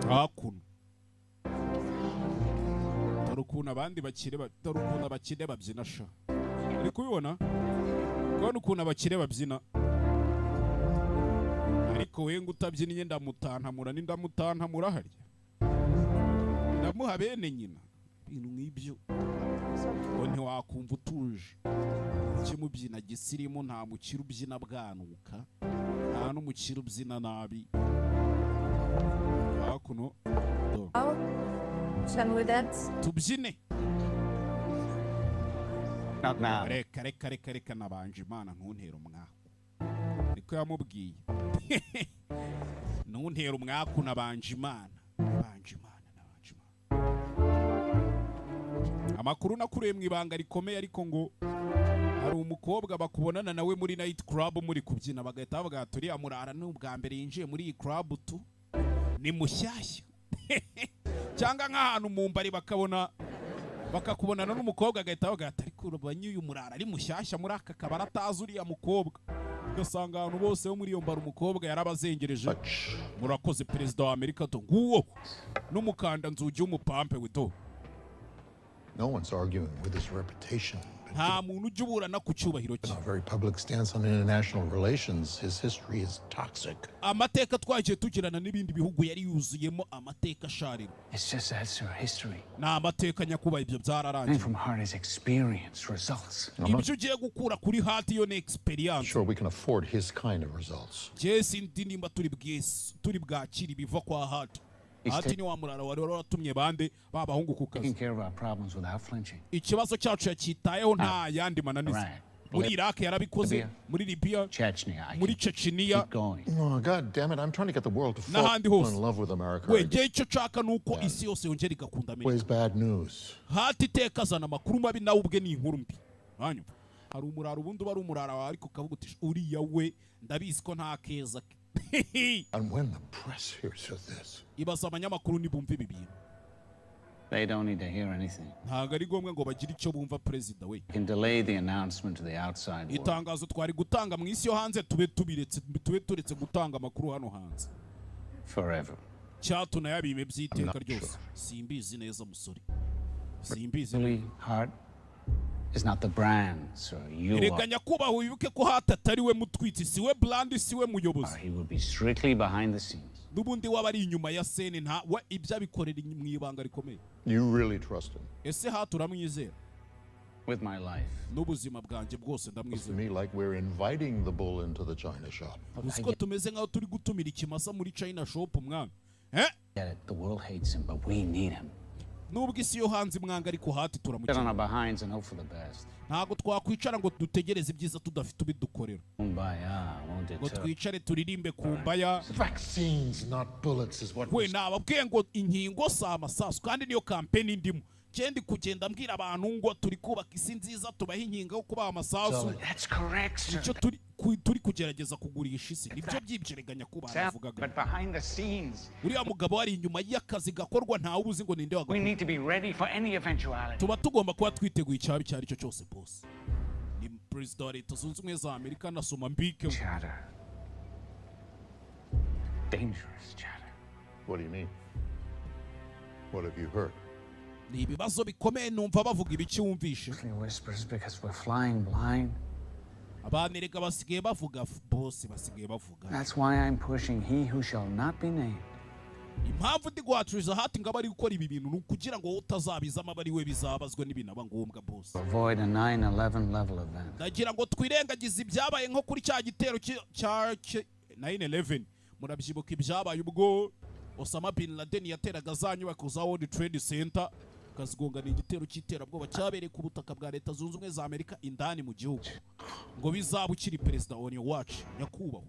Hakuno dore ukuntu abandi bakire dore ukuntu abakire babyina sha. Uri kubibona? Kubona ukuntu abakire babyina, ariko we ngo utabyinnye ndamutantamura, ni ndamutantamura harya, ndamuha bene nyina, ibintu nk'ibyo ngo ntiwakumva utuje. Kimubyina gisirimu, nta mukire ubyina bwanuka, nta n'umukire ubyina nabi. Hakuno do. Shall we dance? Tubyine. Not now. Reka, reka, reka, reka, nabanje Imana, ntuntere umwaku. Niko yamubwiye: "Ntuntere umwaku, nabanje Imana, nabanje Imana, nabanje Imana." Amakuru nakuriye mu ibanga rikomeye, ariko ngo hari umukobwa bakubonana nawe muri night club muri kubyina, bagahita bavuga ati: "Uriya murara ni ubwa mbere yinjiye muri iyi club tu, ni mushyashya." Cyangwa nk'ahantu mu mbari bakabona bakakubonana n'umukobwa, agahita bavuga ati: "Ariko urabonye uyu murara ari mushyashya muri aka kabari, atazi uriya mukobwa." Ugasanga abantu bose bo muri iyo mbara umukobwa yarabazengereje. Murakoze, perezida wa Amerika. Do nguwo n'umukanda nzugi w'umupampe we do. No one's arguing with his reputation. Nta muntu ujya uburana ku cyubahiro cye. A very public stance on international relations. His history is toxic. Amateka twagiye tugirana n'ibindi bihugu yari yuzuyemo amateka asharira. It's just that's your history. Ni amateka, nyakubahwa, ibyo byararangiye. Learning from Hart is experience, results. Ibyo ugiye gukura kuri Hati yo ni experience. Sure we can afford his kind of results. Njye sindi nimba turi bwese turi bwakira ibiva kwa Hati. Hati ni wa murara wari waratumye bande ba bahungu ku kazi. Taking care of our problems without flinching. Ikibazo cyacu yacyitayeho nta yandi mananiza. Muri Iraq yarabikoze. Libya. Muri Libya. Chechnya. I Muri Chechenia. keep going. Oh, God damn it. I'm trying to get the world to fall N'ahandi hose. in love with America. We, njye icyo nshaka ni uko isi yose yongera igakunda Amerika. Always bad news. Hati iteka azana amakuru mabi, nawe ubwe ni inkuru mbi. Hanyuma hari umurara ubundi uba ari umurara wawe, ariko ukavuga uti: "Uriya we ndabizi ko nta keza ke." And when the press hears of this, Ibaza abanyamakuru nibumva ibi bintu. They don't need to hear anything. Ntabwo ari ngombwa ngo bagire icyo bumva, perezida we. We can delay the announcement to the outside world. Itangazo twari gutanga mu isi yo hanze tube tubiretse, tube turetse gutanga amakuru hano hanze. Forever. Cyatunayabime by'iteka ryose. Simbizi neza, musore, simbizi. Really, Hart is not the brand, sir. You Erega are. nyakubahwa, wibuke ko Hati atari we mutwitsi, si we brand, si we muyobozi. He will be strictly behind the scenes. N'ubundi waba ari inyuma ya scene, nta we ibyo abikorera mu ibanga rikomeye. You really trust him. Ese Hati uramwizera? With my life. N'ubuzima bwanjye bwose ndamwizera. To me, like we're inviting the bull into the china shop. Uzi ko tumeze nk'aho turi gutumira ikimasa muri china shop, mwana, eh? Get it. The world hates him, but we need him. Nubwo isi yo hanze imwanga, ariko Hati Sit on turamukina. our behinds and hope for the best. Ntabwo twakwicara ngo dutegereze ibyiza tudafite ubidukorera. Kumbaya won't Ngo deter. twicare turirimbe kumbaya. Vaccines, not bullets, is what We, nababwiye ngo inkingo si amasasu, kandi niyo kampeni ndimo. Ndi kugenda mbwira abantu ngo turi kubaka isi nziza, tubaha inkingo yo kubaha amasasu. That's correct, sir. Nicyo turi kugerageza kugurisha isi, nibyo byibyereganya kuba navugaga. But behind the scenes, Uriya mugabo ari inyuma y'akazi gakorwa, ntawe uzi ngo ninde we wagakora. need to be ready for any eventuality. Tuba tugomba kuba twiteguye icyaba icyo ari cyo cyose, boss. Ni perezida wa Leta Zunze Ubumwe za Amerika, nasoma mbike. Chatter. Dangerous chatter. What do you mean? What have you heard? Ni ibibazo bikomeye. Numva bavuga ibiki wumvishe? Whispers because we're flying blind. Abantu erega basigaye bavuga, bose basigaye bavuga. That's why I'm pushing he who shall not be named. Impamvu ndi guhatiriza Hati ngo abe ari gukora ibi bintu ni ukugira ngo wowe utazabizamo, abe ari we bizabazwa n'ibinaba ngombwa, boss. Avoid a 9/11 level event. Ndagira ngo twirengagize ibyabaye nko kuri cya gitero cya 9/11. Murabyibuka ibyabaye ubwo Osama bin Laden yateraga za nyubako za World Trade Center akazigongana, igitero cy'iterabwoba cyabereye ku butaka bwa Leta Zunze Ubumwe za Amerika indani mu gihugu, ngo bizaba ukiri perezida, on your watch, nyakubahwa.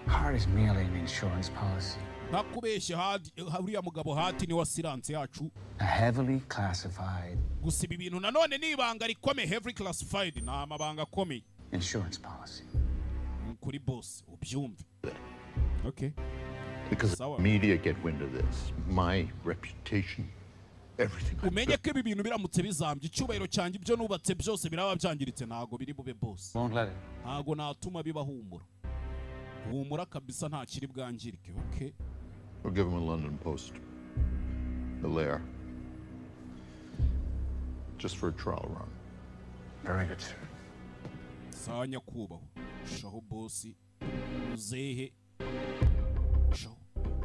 Hart is merely an insurance policy. Ntakubeshye, Hadi, uriya mugabo Hati ni assurance yacu. A heavily classified Gusa ibi bintu nanone ni ibanga rikomeye, heavily classified, ni amabanga akomeye. insurance policy. Kuri boss ubyumve, okay? Because Sawa. the media get wind of this. My reputation, everything. Umenye ko ibi bintu biramutse bizambye, icyubahiro cyanjye, ibyo nubatse byose biraba byangiritse. Ntago biri bube, boss. Won't let it. Ntago natuma biba. Humura, humura kabisa, nta kiri bwangirike, okay? We'll give him a London post. The lair. Just for a trial run. Very good, sir. Sawa nyakubahwa. Shaho boss, muzehe, shaho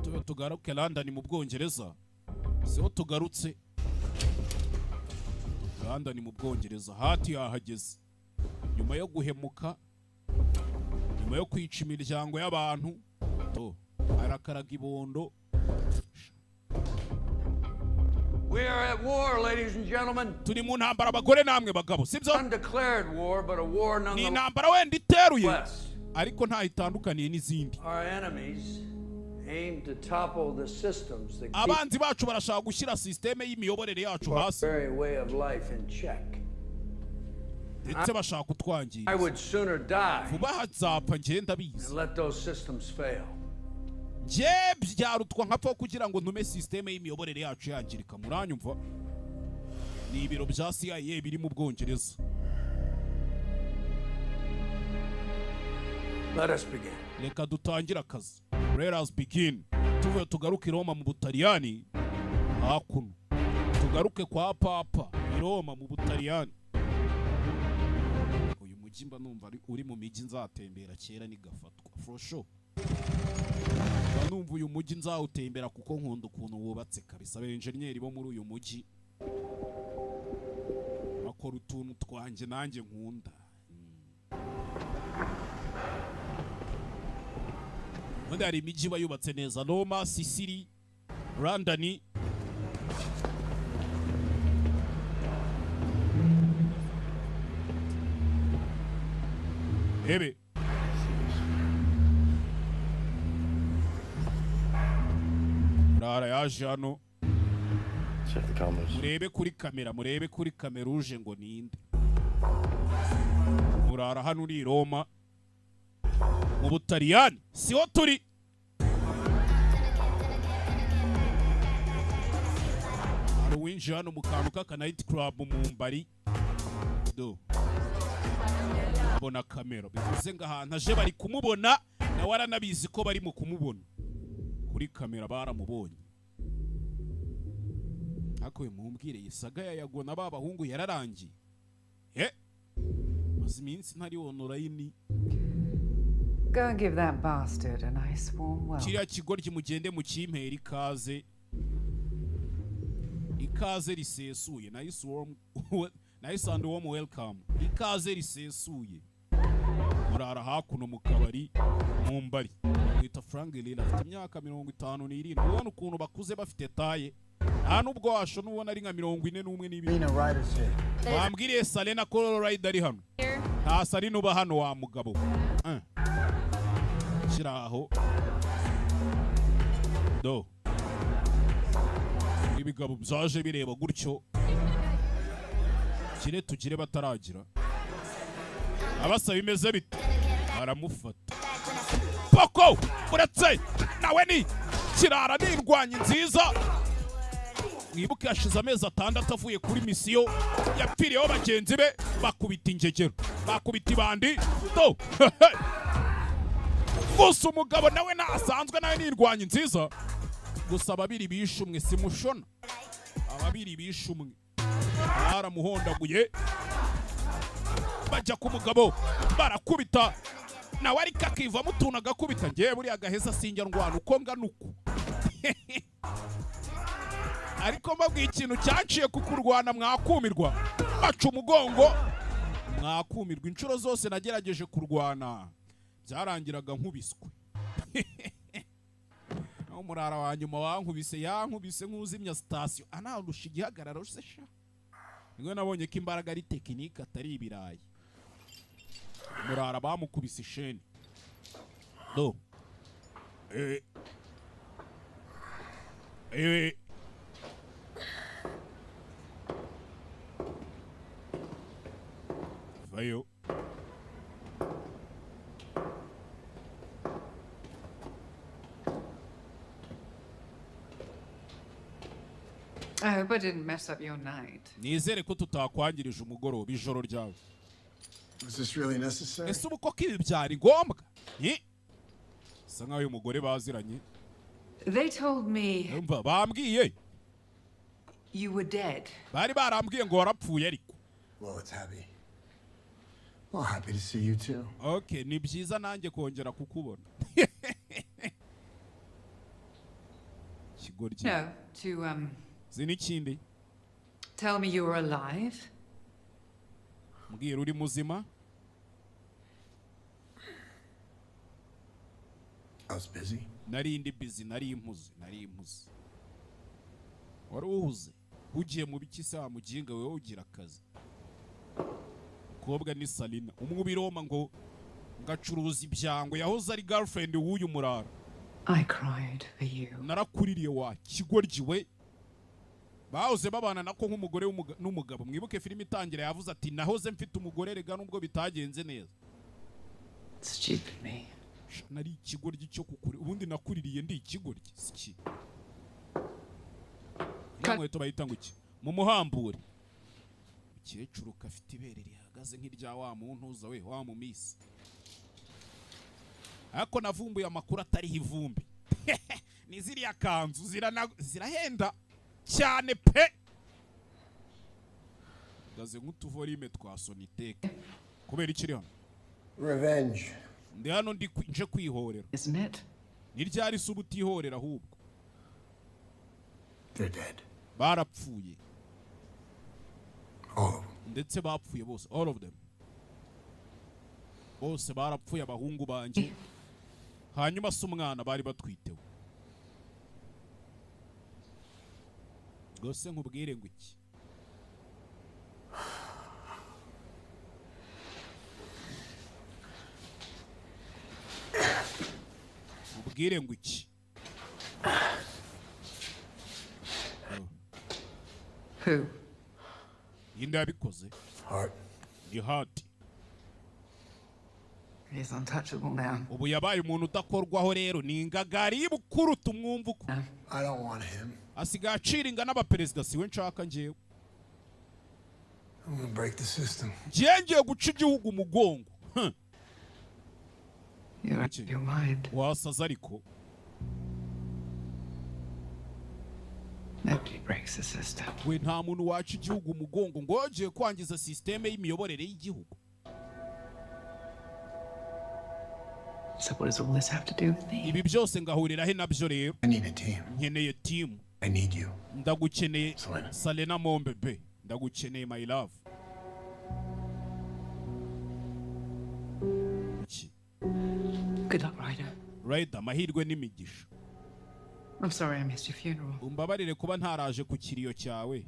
tube tugaruke London mu Bwongereza. Siho tugarutse, London mu Bwongereza. Hati yahageze nyuma yo guhemuka, nyuma yo kwica imiryango y'abantu, to arakaraga ibondo. We are at war, ladies and gentlemen. Turi mu ntambara, abagore namwe bagabo, sibyo? Undeclared war, but a war Ni nonetheless. intambara wenda iteruye, ariko ntaho itandukaniye n'izindi. Our enemies aim to topple the systems that keep Abanzi bacu barashaka gushyira sisiteme y'imiyoborere yacu hasi, our very way of life in check. ndetse bashaka kutwangiza. I would sooner die Vuba aha nzapfa, ngenda bizi. than let those systems fail. Njye byarutwa nkapfa kugira ngo ntume sisiteme y'imiyoborere yacu yangirika. Muranyumva? Ni ibiro bya CIA biri mu Bwongereza. Let us begin. Reka dutangire akazi, let us begin. Tuvuye tugaruke i Roma mu Butaliyani. Hakuno tugaruke kwa Papa i Roma mu Butaliyani. Uyu mujyi mba numva uri mu mijyi nzatembera kera nigafatwa, for sure. Mba numva uyu mujyi nzawutembera kuko nkunda ukuntu wubatse kabisa. Abenjeniyeri bo muri uyu mujyi bakora utuntu twanjye nanjye nkunda. Ubundi hari imijyi iba yubatse neza: Roma, Sisiri, London. Ebe rara yaje hano. Check the cameras. Murebe kuri kamera, murebe kuri kamera, uje ngo ninde? Murara hano uri i Roma mu Butaliyani, siho turi. Hari uwinjiye hano mu kantu k'aka night club mu mbari, do abona kamera, bivuze ngo ahantu aje bari kumubona, nawe aranabizi ko bari mu kumubona kuri kamera, baramubonye. Ariko uyu mumbwire, iyi saga ya Yago na ba bahungu yararangiye? Maze iminsi ntari online. Go and give that bastard a nice warm welcome. Kiriya kigoryi mugende mukimpera ikaze, ikaze risesuye, nice warm, nice and warm welcome, ikaze risesuye. Murara hakuno mu kabari mu mbari mwita Frank Lila, afite imyaka 57. Ubona ukuntu bakuze, bafite taille, nta nubwo washona ubona ari nka 41 n'ibiri. Lena Ryder's here. Wambwiriye Salena ko Ryder ari hano? Nta Salena uba hano, wa mugabo. Shyira aho do. Ibigabo byaje bireba gutyo, kire tugire bataragira abasaba imeze bite, aramufata poko. Uretse nawe ni kirara, ni indwanyi nziza. Mwibuke hashize amezi 6 avuye kuri misiyo yapfiriyeho bagenzi be, bakubita ingegero, bakubita ibandi do. Gusa umugabo nawe ntasanzwe, nawe ni indwanyi nziza. Gusa ababiri bishe umwe, simushona, ababiri bishe umwe baramuhondaguye, bajya ku mugabo barakubita, nawe ariko akivamo utuntu agakubita. Ngewe buriya gaheza sinjya ndwana uko ngana uku, ariko mbabwiye ikintu cyanciye ku kurwana mwakumirwa, baca umugongo mwakumirwa. Inshuro zose nagerageje kurwana byarangiraga nkubiswe. Umurara wa nyuma wankubise, yankubise nk'uzimya sitasiyo, anarusha igihagararo se sha. Nibwo nabonye ko imbaraga ari tekinike, atari ibirayi. Umurara bamukubise isheni do. Vayo. I hope I didn't mess up your night. Nizere ko tutakwangirije umugoroba, ijoro ryawe. Is this really necessary? Ese ubu koko ibi byari ngombwa? Ni bisa nkaho uyu mugore baziranye. They told me Umva, bambwiye you were dead. Bari barambwiye ngo warapfuye ariko. Well, it's happy. Well, happy to see you too. Okay, ni byiza nanjye kongera kukubona, kigoryi. No, to zi n'ikindi. tell me you were alive. Mbwira, uri muzima? I was busy. Nari ndi busy, nari impuze, nari impuze. Wari uhuze, ugiye mu biki se wa muginga wewe? Ugira akazi. Mukobwa ni Salina, umwe uba i Roma ngo ngacuruza ibyango, yahoze ari girlfriend w'uyu murara. I cried for you. Narakuririye wa kigoryi we. Bahoze babana nako nk'umugore n'umugabo. Mwibuke filime itangira yavuze ati: "Nahoze mfite umugore rega, nubwo bitagenze neza." Stupid me. Sha, nari ikigoryi cyo kukuri. Ubundi nakuririye ndi ikigoryi siki. Iriya nkweto bayita ngo iki? Mu muhambure. Umukecuru kafite ibere rihagaze nk'irya wa muntu uza we wa mu misi, ariko navumbuye amakuru atariho ivumbi. Ni ziriya kanzu zirahenda cyane pe, gaze nk'utuvorime twa soniteke. Kubera ikiri hano? Revenge. Ndi hano ndi nje kwihorera. Isn't it? Ni ryari se uba utihorera ahubwo? They're dead. Barapfuye. All of them. Ndetse bapfuye bose, all of them, bose barapfuye, abahungu banjye. Hanyuma se umwana bari batwitewe rwose, nkubwire ngo iki? Nkubwire ngo iki? Oh. Who? Ninde yabikoze? Hart. Ni Hart. He's untouchable now. Ubu yabaye umuntu udakorwaho rero, ni ingagari y'ubukuru, tumwumva uko. I don't want him. Asigaye acira inga n'abaperezida, siwe nshaka njyewe. I'm gonna break the system. Ngiye ngiye guca igihugu umugongo. Huh. You're out of your mind. Wasaze ariko. Nobody breaks the system. We, nta muntu waca igihugu umugongo ngo yongeye kwangiza sisiteme y'imiyoborere y'igihugu. So what does all this have to do with me? Ibi byose ngahurira he nabyo rero? I need a team. Nkeneye team. I need you. Ndagukeneye. Selena. Salena mombe be, ndagukeneye, my love. Iki? Good luck, Ryder. Ryder, amahirwe n'imigisha. I'm sorry I missed your funeral. Umbabarire kuba ntaraje ku kiriyo cyawe.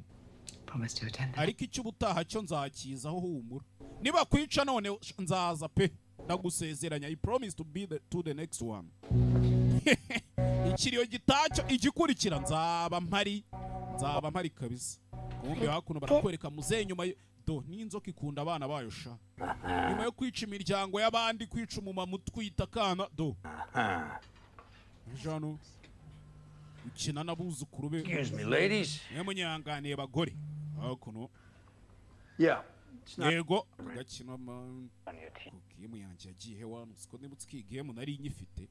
Promise to attend. Ariko icyo ubutaha cyo nzakizaho, humura. Niba kwica none nzaza pe, ndagusezeranya. I promise to be to the next one. Ikiriyo gitacyo igikurikira nzaba mpari, nzaba mpari kabisa. Kumbe hakuno barakwereka muzehe nyuma do n'inzoka ikunda abana bayo sha. Nyuma yo kwica imiryango y'abandi, kwica umumama utwita akana, do jano ukina n'abuzukuru be. Excuse me, ladies. Mwe munyanganiye bagore, hakuno. Yeah. It's not Yego, agakino game yanjye yagiye he wano? Siko nibutse ko iyi game nari nyifite.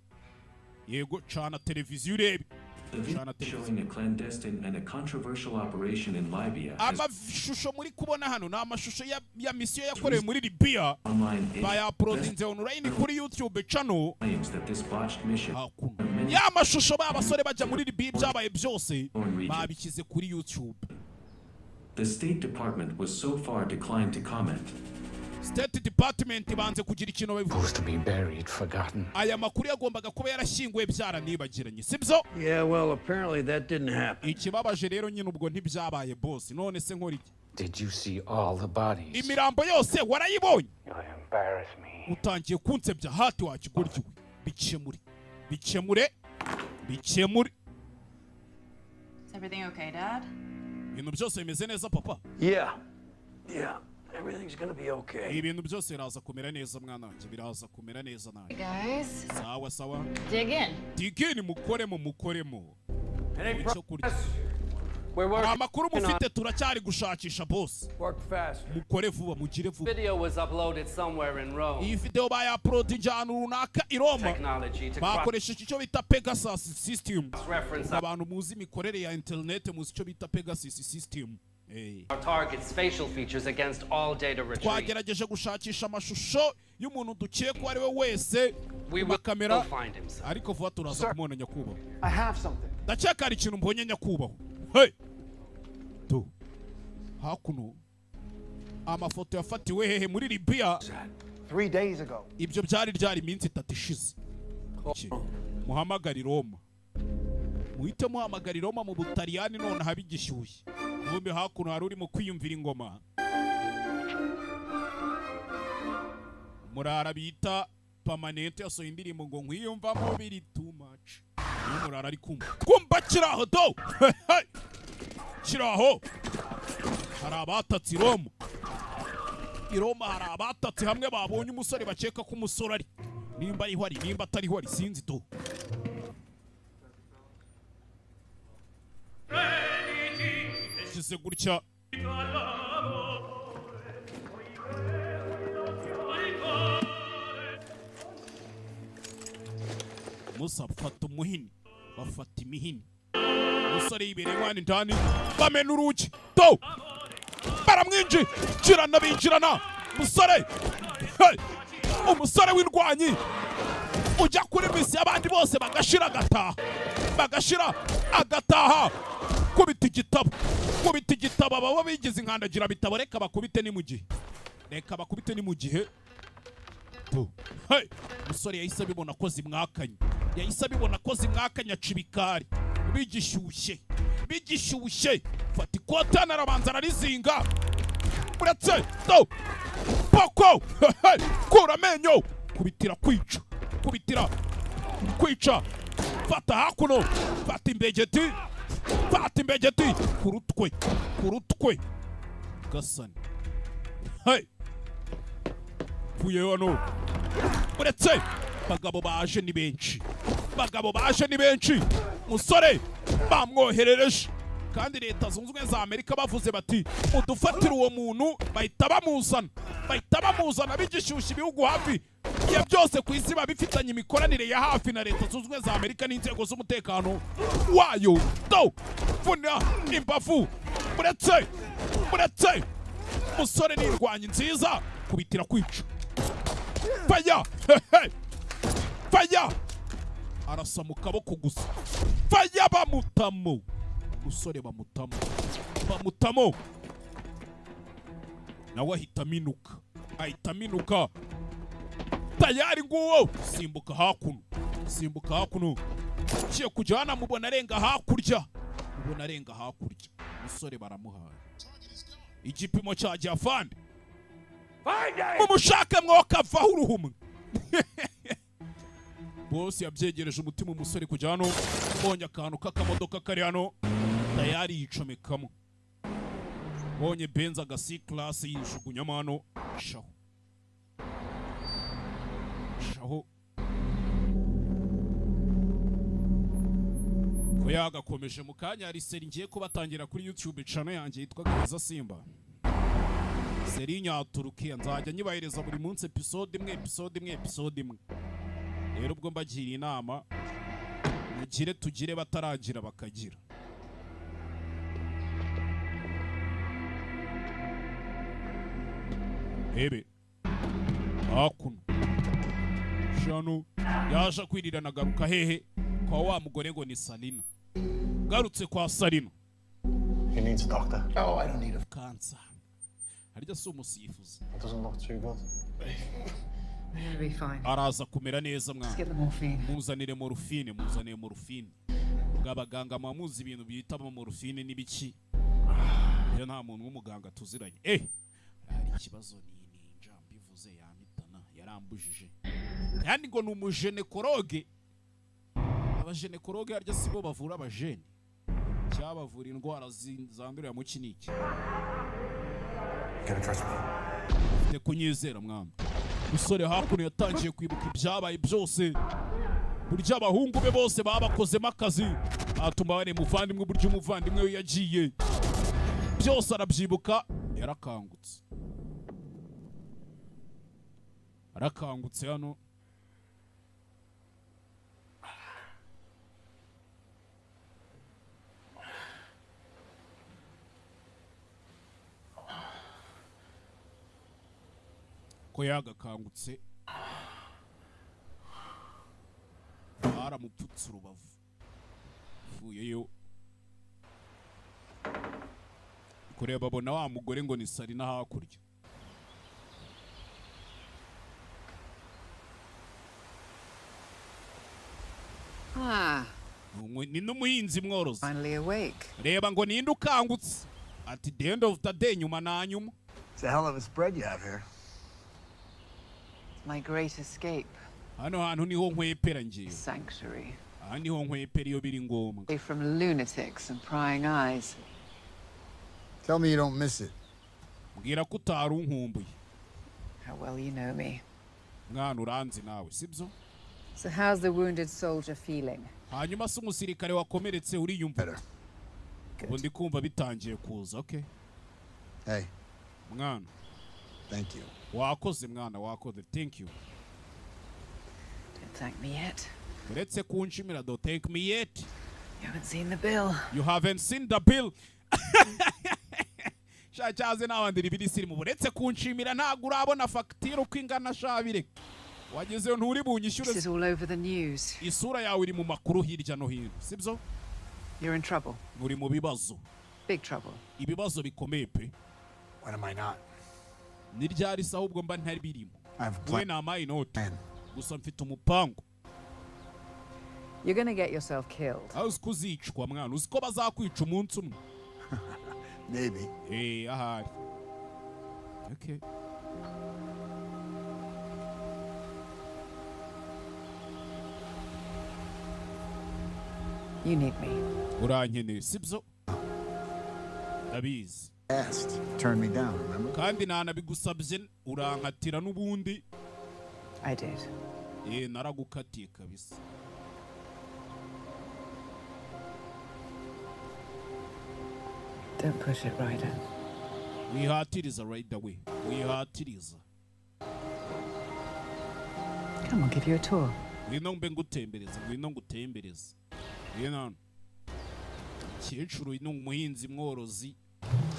Yego, cana televiziyo urebe. The video Cana televiziyo. showing a clandestine and a controversial operation in Libya has Amashusho muri kubona hano ni amashusho ya misiyo yakorewe muri Libya. online Bayauploadinze online kuri YouTube channel. claims that this botched mission Hakuno ya mashusho ba basore bajya muri Libya, ibyabaye byose babishyize kuri YouTube. The State Department was so far declined to comment. State Department banze kugira ikintu babivuga. Supposed to be buried, forgotten. Aya makuru yagombaga kuba yarashyinguwe, byaranibagiranye, sibyo? Yeah, well, apparently that didn't happen. Ikibabaje rero nyine ubwo ntibyabaye, boss. None se nkora iki? Did you see all the bodies? Imirambo yose warayibonye? You embarrass me. Utangiye kunsebya hati wakigoryi we. Bikemure, bikemure, bikemure. Is everything okay, Dad? Ibintu byose bimeze neza, papa? Yeah. Everything's gonna be okay. Ibintu byose biraza kumera neza, mwana wanjye, biraza kumera neza nanjye. Guys, Sawa sawa. dig in. Dig in, mukoremo, mukoremo. Any Icyo kurya. We're working. Amakuru mufite? Turacyari gushakisha, boss. Work fast. Mukore vuba, mugire vuba. Video was uploaded somewhere in Rome. Iyi video bayauploadinze ahantu runaka i Roma. Technology to Bakoresheje icyo bita Pegasus system. Reference Abantu muzi imikorere ya internet muzi icyo bita Pegasus system. our target's facial features against all data retrieved. Twagerageje gushakisha amashusho y'umuntu dukeka uwo ari we wese We mu makamera, will find him, sir. ariko vuba turaza kumubona, nyakubahwa. I have something. Ndakeka hari ikintu mbonye, nyakubahwa. Hey! Tu hakuno amafoto yafatiwe hehe? Muri Libya. 3 days ago. Ibyo byari iminsi 3 ishize. Iki? Muhamagare i Roma, muhite muhamagara i Roma mu Butaliyani none habe igishyushye. Ubundi hakuno hari urimo kwiyumvira ingoma, murara bita Pamanente yasohoye indirimbo ngo nkwiyumvamo biri too much. Niyo murara ari kumva kumva kiraho do kiraho. Hari abatatse i Roma, i Roma hari abatatse hamwe babonye umusore bakeka ko umusore ari, nimba ariho ari, nimba atariho ari, sinzi do. Shyize gutya musa fata umuhini, bafata imihini. Umusore yibereye mwana indani, bamena urugi do, baramwinjirana, binjirana musore. Hey! Umusore w'indwanyi ujya kuri misi abandi bose bagashira agataha, bagashira agataha. Kubita igitabo, kubita igitabo. Baba bigize inkandagira bitabo. Reka bakubite ni mu gihe, reka bakubite ni mu gihe tu. Hey! Umusore yahise abibona ko zimwakanye, yahise abibona ko zimwakanye, aca ibikari bigishyushye, bigishyushye. Fata ikote hano, arabanza ararizinga. Uretse do poko. Hey! Kura amenyo, kubitira kwica, kubitira kwica. Fata hakuno, fata imbegeti, fata imbegeti ku rutwe, ku rutwe gasani. Hey! Pfuye hano. Uretse bagabo baje ni benshi, bagabo baje ni benshi. Musore bamwoherereje, kandi Leta Zunze Ubumwe za Amerika bavuze bati mudufatire uwo muntu, bahita bamuzana, bahita bamuzana bigishyushya. Ibihugu hafi ya byose ku isi biba bifitanye imikoranire ya hafi na Leta Zunze Ubumwe za Amerika n'inzego z'umutekano wayo. Do vuna imbavu. Uretse, uretse musore ni indwanyi nziza, kubitira kwica. Faya, faya, arasa mu kaboko gusa. Faya, bamutamo umusore, bamutamo, bamutamo, nawe ahita aminuka, ahita aminuka tayari. Nguwo simbuka hakuno, simbuka hakuno. Ugiye kujya hano, mubona arenga hakurya, mubona arenga hakurya. Umusore baramuhaye igipimo cya afande, mumushake mwokavaho uruhumwe. Boss yabyegereje umutima umusore kujya hano, mbonye akantu k'akamodoka kari hano, tayari yicomekamo. Mbonye Benz aga C class, yijugunyamo hano. Shaho shaho ko yagakomeje. Mu kanya hari série ngiye kubatangira kuri YouTube channel yanjye yitwa Gereza Simba, série nyaturukiya. Nzajya nyibahereza buri munsi episode imwe, episode imwe, episode imwe. Rero ubwo mbagira inama, mugire tugire bataragira bakagira. Ebe hakuno shano yaje kwirirana, agaruka hehe? Kwa wa mugore ngo ni Salina. Garutse kwa Salina. He needs a doctor. Oh, I don't need a. Kansa harya si umusifuzi? It doesn't look too good. You're gonna be fine. Araza kumera neza mwana. Let's get the morphine. Muzanire morphine, muzanire morphine. Ubwo abaganga muba muzi ibintu bita morphine n'ibiki. Iyo nta muntu w'umuganga tuziranye, hari ikibazo, ni ninja mbivuze yampitana, yarambujije kandi ngo ni umugynécologue. Abagynécologue harya si bo bavura abajene cyangwa bavura indwara zandurira mu iki n'iki? Gotta trust me. Ufite kunyizera mwana. Musore hakuno yatangiye kwibuka ibyabaye byose, buryo abahungu be bose babakozemo akazi, atuma bari muvandimwe, uburyo umuvandimwe we yagiye, byose arabyibuka. Yarakangutse, arakangutse hano. Ko yagakangutse, baramupfutse urubavu, uvuyeyo kureba abona wa mugore ngo ni Sarina hakurya. Ah, Ni n'umuhinzi mworozi. finally awake. Reba ngo ninde ukangutse at the end of the day, nyuma na nyuma. It's a hell of a spread you have here. My great escape. Hano hantu niho nkwepera ngewe. Sanctuary. Aha niho nkwepera iyo biri ngombwa. Away from lunatics and prying eyes. Tell me you don't miss it. Mbwira ko utari unkumbuye. How well you know me. Mwana, uranzi nawe, sibyo? So how's the wounded soldier feeling? Hanyuma se umusirikare wakomeretse uriyumva? Ubu ndi kumva bitangiye kuza, okay. Hey, Mwana. Thank you. Wakoze mwana, wakoze, thank you. Don't thank me yet. Uretse kunshimira, don't thank me yet. You haven't seen the bill. You haven't seen the bill. Sha cyaze nawandira ibiri sirimu, uretse kunshimira, ntabwo urabona fagitire uko ingana. Sha bireka, wagezeyo nturi bunyishyure. This is all over the news. Isura yawe iri mu makuru hirya no hino, sibyo? You're in trouble. Uri mu bibazo. Big trouble. Ibibazo bikomeye pe. When am I not? Ni ryari se ahubwo mba ntari birimo? I have a We plan. namaye inoti gusa, mfite umupango. You're gonna get yourself killed. Aho uzi ko uzicwa mwana? Uzi ko bazakwica umunsi umwe? Maybe. Ahari, okay. You need me. Urankeneye, sibyo? Ndabizi. Asked. Turned me down, remember? Kandi nanabigusabye urankatira n'ubundi. I did. Naragukatiye kabisa. Don't push it, Ryder. Wihatiriza right away, wihatiriza. Come on, give you a tour. Ngwino mbe ngutembereza, ngwino ngutembereza, ngwino hano. Kecuru ni umuhinzi mworozi.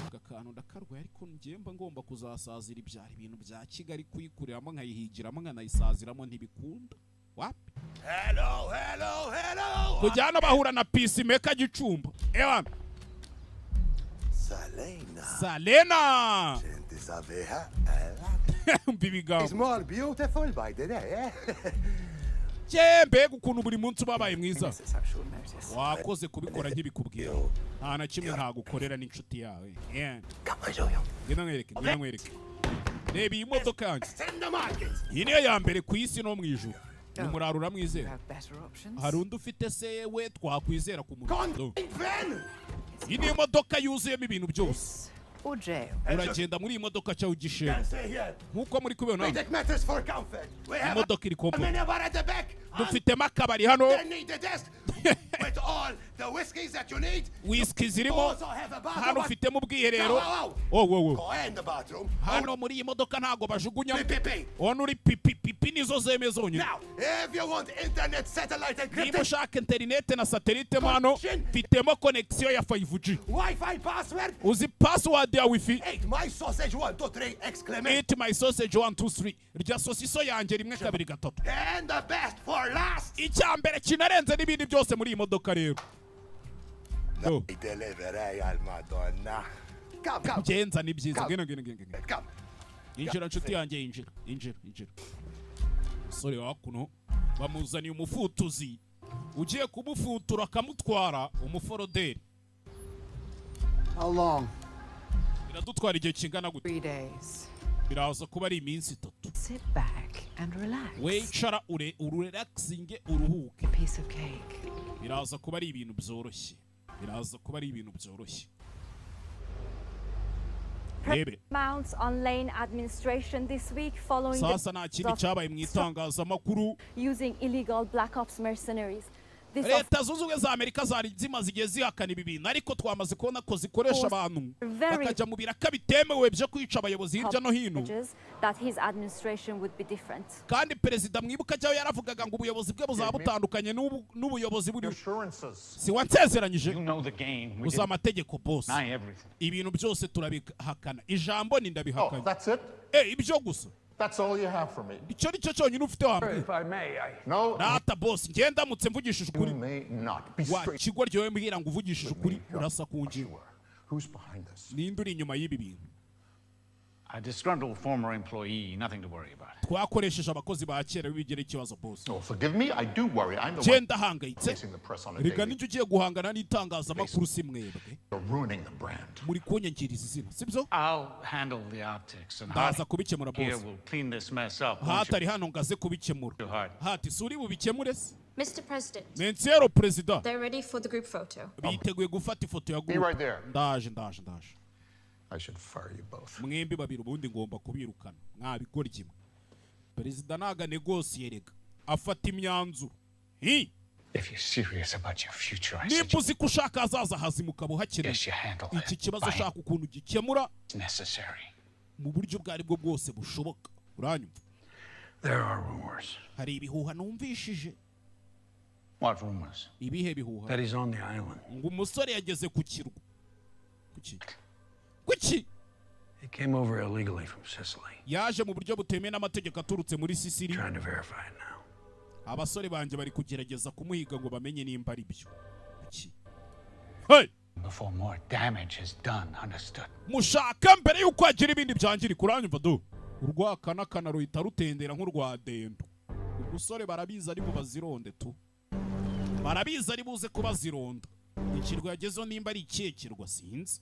Aka kantu ndakarwaye, ariko njyewe mba ngomba kuzasazira ibyara ibintu bya Kigali, kuyikuriramo nkayihigiramo nkanayisaziramo ntibikunda, wapi. Hello, hello, hello. Kujyana bahura na Peacemaker Gicumba, ewana. Salena. Salena. Gente saveha. Umva ibigambo. Small, beautiful by the day, eh? Cye mbega ukuntu buri munsi ubabaye mwiza. Wakoze kubikora nk'ibikubwira, nta na kimwe ntagukorera n'inshuti yawe. Yeah. Ngwino nkwereke, ngwino nkwereke. Reba iyi modoka yanjye, iyi niyo ya mbere ku isi no mu ijuru. Ni umuraro, uramwizera? Have better options. Hari undi ufite se we twakwizera ku muntu? Iyi niyo modoka yuzuyemo ibintu byose. Or jail. Uragenda muri iyi modoka cyangwa ugishera nk'uko muri kubibona hano. Take matters for comfort. We have Imodoka iri a kompo. minibar at the back. Dufitemo akabari hano. Underneath the desk with all the whiskeys that you need. Whisky zirimo. Also have a bathroom. Hano ufitemo ubwiherero. Wow, wow. Oh, wow, wow. Go in the bathroom. Hano muri iyi modoka ntabwo bajugunya ono uri pipi pipi, nizo zemeye zonyine. Now, if you want internet, satellite Niba encrypted, ushaka interinete na satellite, mo hano mfitemo connexion ya 5G. Wi-Fi password, Uzi password ya wifi? Eat my sausage 1, 2, 3, exclamation. Eat my sausage 1 2 3, rya sosiso yanjye rimwe kabiri gatatu. And the best for last. Icya mbere kinarenze n'ibindi byose muri iyi modoka rero. Do. Delivery al Madonna. Come, come. Genza ni byiza. Come. Ngwino, ngwino, ngwino, ngwino. Come. Injira, nshuti yanjye, injira, injira, injira. Umusore wakuno bamuzaniye umufutuzi ugiye kumufutura akamutwara, umuforoderi. How long? Biradutwara igihe kingana gute? 3 days. Biraza kuba ari iminsi 3. Sit back and relax. Wicara ure urelaxinge, uruhuke. Piece of cake. Biraza kuba ari ibintu byoroshye, biraza kuba ari ibintu byoroshye. Rebe. Mounts on Lane administration this week following the Sasa nta kindi cyabaye mu itangazamakuru. using illegal black ops mercenaries. This of Leta Zunze Ubumwe za Amerika zari zimaze igihe zihakana ibi bintu, ariko twamaze kubona ko zikoresha abantu bakajya mu biraka bitemewe byo kwica abayobozi hirya no hino. Pledges that his administration would be different. Kandi perezida mwibuka ajyaho yaravugaga ngo ubuyobozi bwe buzaba butandukanye n'ubuyobozi buri. Si wansezeranyije? Uzi amategeko, boss. Ibintu byose turabihakana, ijambo ni ndabihakanye. That's it? Eh, ibyo gusa? That's all you have for me? Icyo ni cyo cyonyine ufite wambwira? If I may, I. No. Rata boss, njye ndamutse mvugishije ukuri You may not. Be wa straight. kigo ryowe mbwira ngo uvugishije ukuri urasa ku ngingo. Who's behind this? Ninde uri inyuma y'ibi bintu? A disgruntled former employee, nothing to worry about. Twakoresheje abakozi ba kera bigira ikibazo, boss. Oh, forgive me, I do worry. I'm the Njye one ndahangayitse. facing the press on a Rega daily. n'icyo ugiye guhangana n'itangazamakuru si mwebwe. You're ruining the brand. Muri kunyangiriza izina, sibyo? I'll handle the optics and Ndaza kubikemura, here boss. will clean this mess up, won't Hatari hano ngaze kubikemura. you, Hart? Hati si uri bubikemure se? Mr. President, Mensiyero perezida. they're ready for the group photo. Biteguye gufata ifoto ya Be group. right there. Ndaje, ndaje, ndaje. I should fire you both. Mwembi babiri ubundi ngomba kubirukana, mwabigoryi mwe. Perezida ntago negosiye rega, afata imyanzuro. Hi! If you're serious about your future, I Nimba uzi ko ushaka ahazaza hazima ukaba uhakeneye, suggest you handle iki it kibazo by ushaka ukuntu gikemura necessary. mu buryo ubwo aribwo bwose bushoboka, uranyumva? There are rumors. Hari ibihuha numvishije. What rumors? Ibihe bihuha? That he's on the island. Ngo umusore yageze ku kirwa. Kuki? Kuki? He came over illegally from Sicily. Yaje mu buryo butemewe n'amategeko aturutse muri Sisiri. Trying to verify it now. Abasore banjye bari kugerageza kumuhiga ngo bamenye nimba ari byo. Kuki? Hey! Before more damage is done, understood? Mushaka mbere y'uko hagira ibindi byangirika, uranyumva do? Urwakanakana ruhita rutendera nk'urwa dendo. Umusore barabizi ari bubazironde tu, barabizi ari buze kubazironda. Ikirwa yagezeho nimba ari ikihe kirwa sinzi.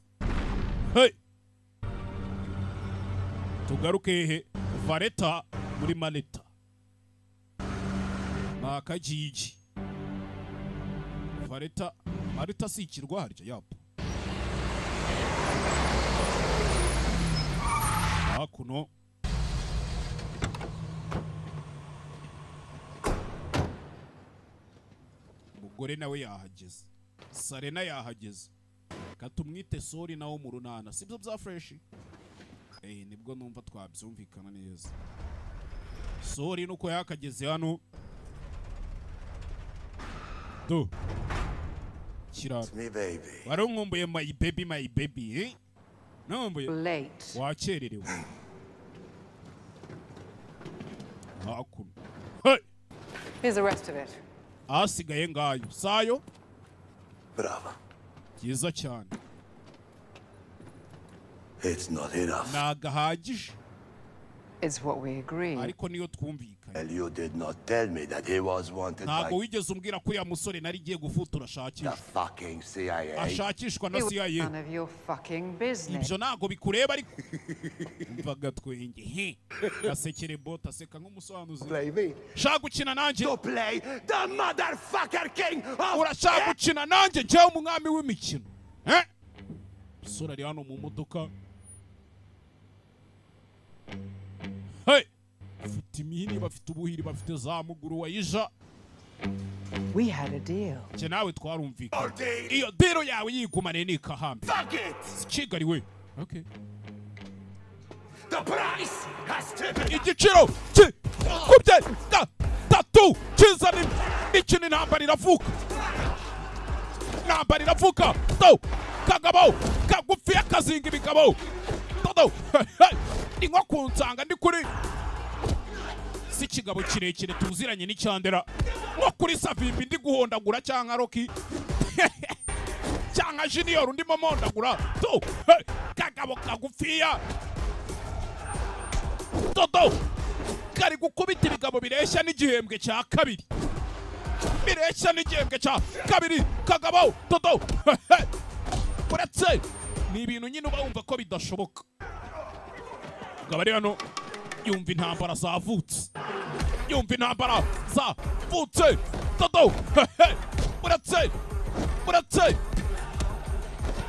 Hey! Tugaruke hehe? Valetta, muri Maleta ni akagigi. Valetta, Maleta si ikirwa harya? Yapo hakuno. Umugore nawe yahageze, Sarena yahageze. Katumwite Sori nawo mu runana, sibyo bya fresh? Eh, nibwo numva twabyumvikana neza. Sori nuko yakageze hano do kiraro. Me, baby. Wari unkumbuye, my baby, my baby, eh? Numbuye. Late. Wakererewe hakuno. Hey! Here's the rest of it. Ahasigaye ngayo sayo. Brava. Byiza cyane. It's not enough. Nagahagije. It's what we agreed. Ariko niyo twumvikanye. And you did not tell me that he was wanted Ntabwo by wigeze umbwira ko uriya musore nari igiye gufutura ashakishwa. the fucking CIA. Ashakishwa na It was CIA. none of your fucking business. Ibyo ntabwo bikureba. Ariko umva agatwenge he gasekere bota aseka nk'umusobanuzi. Play me. Shaka gukina nanjye? To play the motherfucker king of Urashaka gukina nanjye, njyewe umwami w'imikino, eh? Umusore ari hano mu modoka. Hey! Bafite imihini, bafite ubuhiri, bafite za muguru wayija. We had a deal. Njye nawe twarumvikanye. Iyo deal yawe yigumane nikahambe. Fuck it! Kigali we, okay. The price has to be Igiciro kikubye gatatu kizana imikino. Intambara iravuka, intambara iravuka do. Kagabo kagufi akazinga ibigabo dodo ni nko kunsanga ndi kuri si ikigabo kirekire tuziranye n'icyandera, nko kuri Savimbi ndi guhondagura, cyangwa Rocky cyangwa Junior ndimo mondagura tu. Kagabo kagufiya. Dodo kari gukubita ibigabo bireshya n'igihembwe cya kabiri, bireshya n'igihembwe cya kabiri. Kagabo dodo, uretse ni ibintu nyine uba wumva ko bidashoboka. Mugabo ari hano yumva intambara zavutse, yumva intambara zavutse. Dodo, uretse, uretse,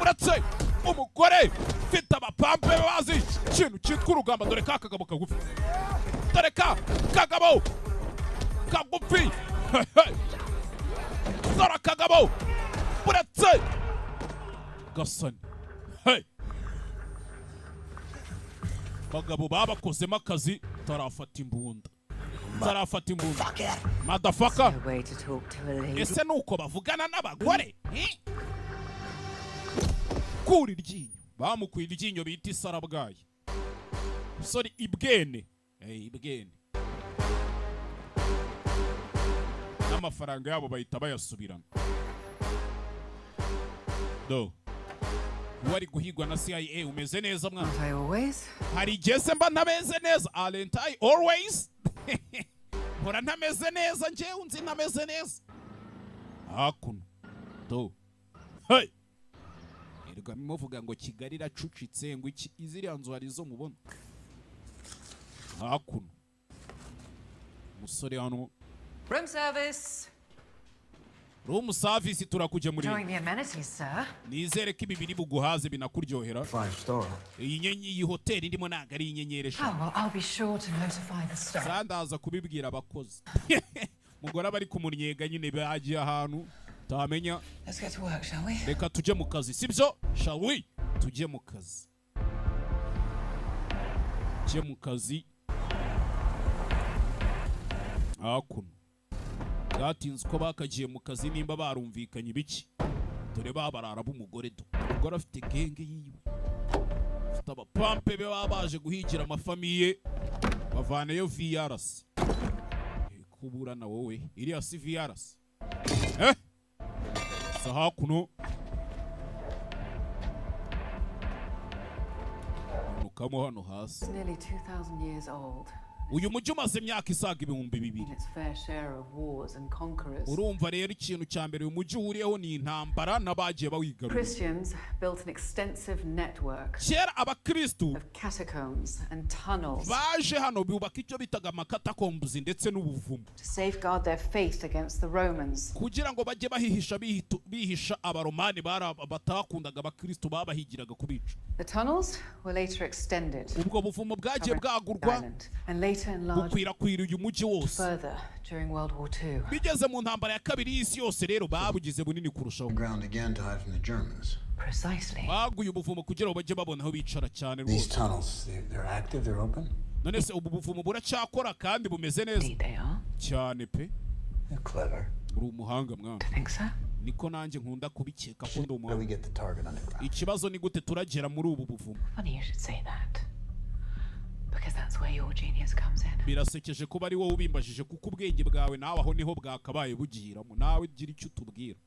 uretse umugore ufite abapampe bazi ikintu cyitwa urugamba. Dore ka kagabo kagufi, dore ka kagabo kagufi, dore akagabo, uretse gasani. Hey! Bagabo babakozemo akazi. Tarafata imbunda, tarafata imbunda, motherfucker. No way to talk to a lady. Ese nuko bavugana n'abagore, eh? Kura iryinyo, bamukuye iryinyo bita isarabwayi, sorry, ibwene. Ibwene n'amafaranga yabo bahita bayasubirana. Do wari guhigwa na CIA. Umeze neza, mwana? Aren't I always? Hari igihe se mba ntameze neza? Aren't I always? Mpora ntameze neza njyewe, nzi ntameze neza. Hakuno do, hey, erega muvuga ngo Kigali iracucitse, ngo iki, iziriya nzu hari izo mubona. Hakuno umusore hano. Room service. Room service, turakugemurira. Enjoying the amenities, sir. Nizere ko ibi biri buguhaze binakuryohera. Five star. Iyi nyenyi, iyi hoteli ndimo ntabwo ari inyenyeri Oh, 5. well, I'll be sure to notify the staff. Sandaza kubibwira abakozi. Mugore aba ari kumunyega nyine, bagiye ahantu utamenya. Let's get to work, shall we? Reka tujye mu kazi, sibyo? Shall we? Tujye mu kazi, tujye mu kazi. Hakuno bwatinze uko bakagiye mu kazi, nimba barumvikanye ibiki. Dore babarara b'umugore do, umugore afite gang yiwe, afite abapampe be baba baje guhigira amafamiye. Bavaneyo VRC. Kuburana wowe, iriya si VRC, eh? Sa hakuno manukamo hano hasi. It's nearly 2,000 years old. Uyu mujyi umaze imyaka isaga 2000. In its fair share of wars and conquerors. Urumva rero, ikintu cya mbere uyu mujyi uhuriyeho ni intambara n'abagiye bawigarurira. Christians built an extensive network Kera abakristu of catacombs and tunnels baje hano bubaka icyo bitaga amacatacombs ndetse n'ubuvumo to safeguard their faith against the Romans. kugira ngo bajye bahihisha bihisha abaromani batakundaga abakristu, babahigiraga kubica. The tunnels were later extended Ubwo buvumo bwagiye bwagurwa island and later enlarged bukwirakwira uyu mujyi wose. further during World War II. Bigeze mu ntambara ya kabiri y'isi yose rero, babugize bunini kurushaho. Ground again to hide from the Germans. Precisely. Baguye ubuvumo kugira ngo bajye babona aho bicara cyane These rwose. tunnels, they're active, they're open. None se ubu buvumo buracyakora kandi bumeze neza cyane pe? They're clever. Uri umuhanga, mwana. Think so? Niko nanjye nkunda kubikeka ko ndi How do we umuhanga. get the target underground? Ikibazo ni gute turagera muri ubu buvumo? Funny you should say that. Because that's where your genius comes in. Birasekeje kuba ari wowe ubimbajije, kuko ubwenge bwawe nawe aho niho bwakabaye bugiramo. Nawe gira icyo utubwira.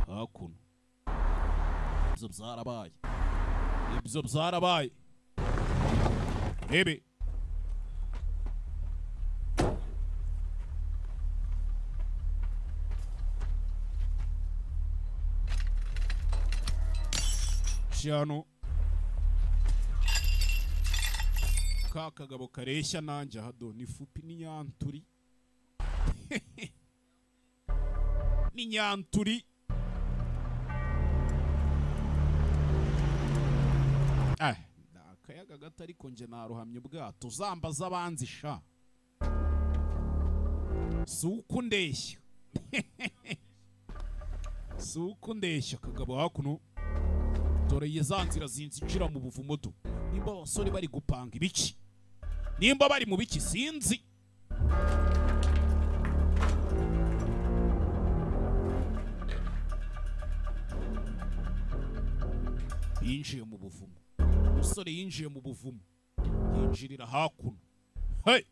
Hakuno ibyo byarabaye, ibyo byarabaye. Rebe hano ka kagabo kareshya nanjye aha do, ni fupi, ni nyanturi, ni nyanturi. Ni akayaga gato, ariko nje narohamye ubwato. Zamba z'abanzi sha, si uko ndeshya, si uko ndeshya. Akagabo hakuno, dore za nzira zinjira mu buvumo do. Nimba abasore bari gupanga ibiki, nimba bari mu biki, sinzi. Yinjiye mu buvumo umusore, yinjiye mu buvumo, yinjirira hakuno. Hey!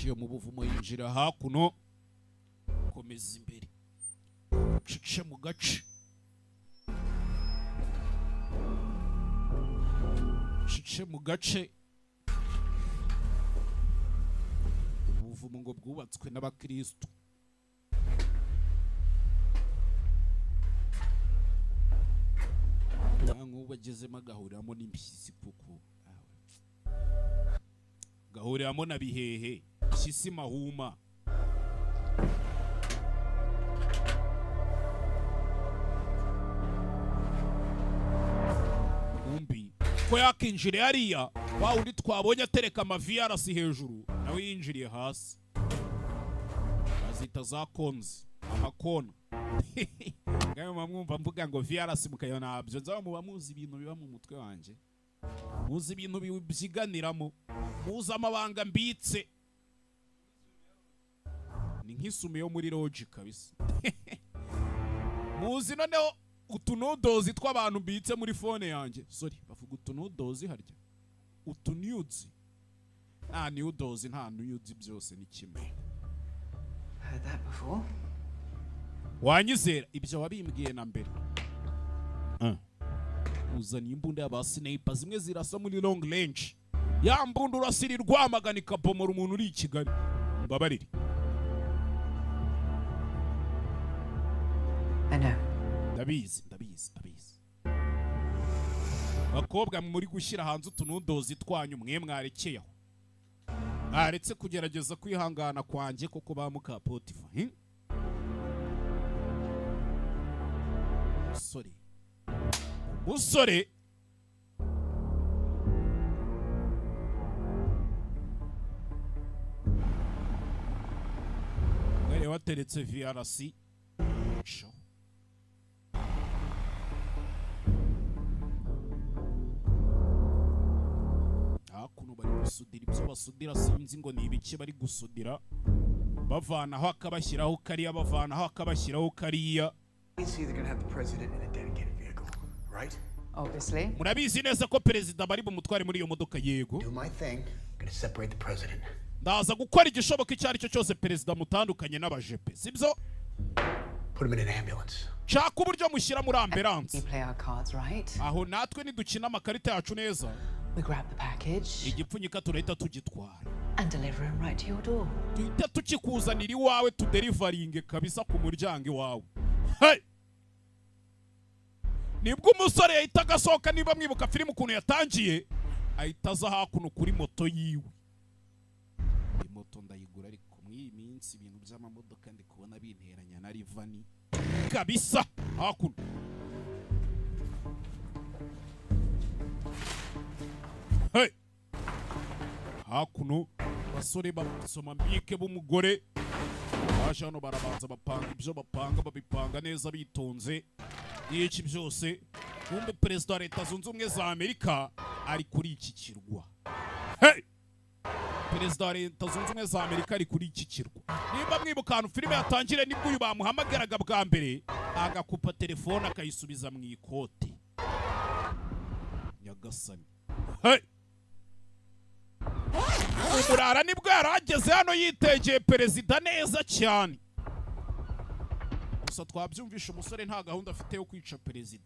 Ciye mu buvumo, yinjira hakuno, komeza imbere, cice mu gace, cice mu gace. Ubuvumo ngo bwubatswe n'abakristo. Nk'ubu agezemo agahuriramo n'impyisi, kuko gahuriramo na bihehe, mpyisi mahuma. Umbi ko yakinjiriye hariya, wa wundi twabonye atereka amavi yarasi hejuru, nawe yinjiriye hasi. Bazita za konzi, amakona. Ngayo muba mwumva mvuga ngo VRC mukayo, ntabyo nzaba. Muba muzi ibintu biba mu mutwe wanjye, muzi ibintu bibyiganiramo, muzi amabanga mbitse. Ni nk'isume yo muri lodge kabisa. Muzi noneho utunudozi tw'abantu mbitse muri phone yanjye. Sorry, bavuga utunudozi harya, utunudes? Nta nudozi, nta nudes, byose ni kimwe. Heard that before. Wanyizera? Ibyo wabimbwiye na mbere. Uzaniye imbunda y'aba sniper, zimwe zirasa muri long range, ya mbunda urasira Rwamagana ikabomora umuntu uri i Kigali. Mbabarire. I know. Ndabizi, ndabizi, ndabizi. Bakobwa muri gushyira hanze utunudozi twanyu, mwe mwarekeye aho, mwaretse kugerageza kwihangana kwanjye koko ba muka Potifa, Umusore, umusore mwere wateretse VRC. Sho. Hakuno bari gusudira ibyo basudira, sinzi ngo ni ibiki bari gusudira, bavanaho akabashyiraho kariya, bavanaho akabashyiraho kariya. See, they're gonna have the president in a dedicated vehicle, right? Obviously. Murabizi neza ko perezida bari bumutware muri iyo modoka? Yego. Do my thing. Gonna separate the president. Ndaza gukora igishoboka icyo ari cyo cyose perezida mutandukanye n'abajepe, sibyo? Put him in an ambulance. Nshaka uburyo mushyira muri ambulance. We play our cards right. Aho natwe nidukina amakarita yacu neza, We grab the package igipfunyika turahita tugitwara and deliver him right to your door. Duhita tukikuzanira iwawe, tuderivaringe kabisa ku muryango iwawe. Hey! Nibwo umusore yahitaga asohoka. Niba mwibuka filime ukuntu yatangiye, ahita aza hakuno kuri moto yiwe. Iyi moto ndayigura, ariko muri iyi minsi ibintu by'amamodoka ndi kubona binteranya na rivani kabisa. Hakuno, hey! Hakuno basore basoma mbike b'umugore baje hano, barabanza bapanga ibyo bapanga, babipanga neza bitonze n'iki byose. Kumbe perezida wa Leta Zunze Ubumwe za Amerika ari kuri iki kirwa. Hey! Perezida wa Leta Zunze Ubumwe za Amerika ari kuri iki kirwa. Nimba mwibuka ahantu filime yatangire, nibwo uyu bamuhamagaraga bwa mbere agakupa telefone akayisubiza mu ikote. Nyagasani! Hey! Umurara nibwo yari ageze hano yitegeye perezida neza cyane. Gusa twabyumvisha, umusore nta gahunda afite yo kwica perezida.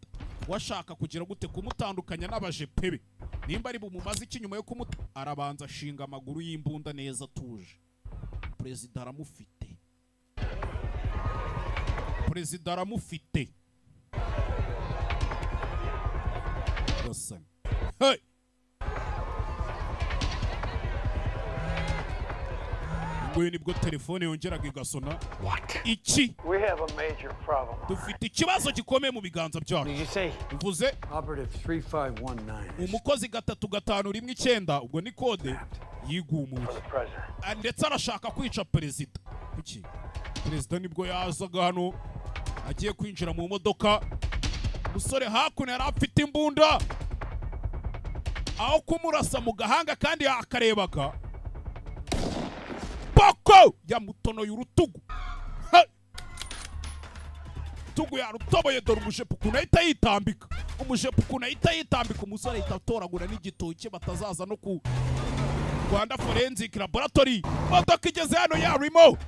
Washaka kugira gute? Kumutandukanya n'abajepe be. Nimba ari bumumaze iki nyuma yo kumuta, arabanza ashinga amaguru y'imbunda neza atuje. Perezida aramufite, perezida aramufite. Nyagasani! Hey! Nguyu nibwo telefone yongeraga igasona. Iki? We have a major problem. Dufite ikibazo gikomeye mu biganza byacu. Uvuze? Operative 3519. Umukozi 3519, ubwo ni kode, yigumuye. Ah, ndetse arashaka kwica perezida. Kuki perezida nibwo yazaga hano agiye kwinjira mu modoka, umusore hakuno yari afite imbunda, aho kumurasa mu gahanga kandi yakarebaga poko, yamutonoye urutugu. Ha! Urutugu yarutoboye. Dore umujepe ukuntu ahita yitambika, umujepe ukuntu ahita yitambika. Umusore ahita atoragura n'igitoki, batazaza no ku Rwanda Forensic Laboratory. Imodoka igeze hano ya limo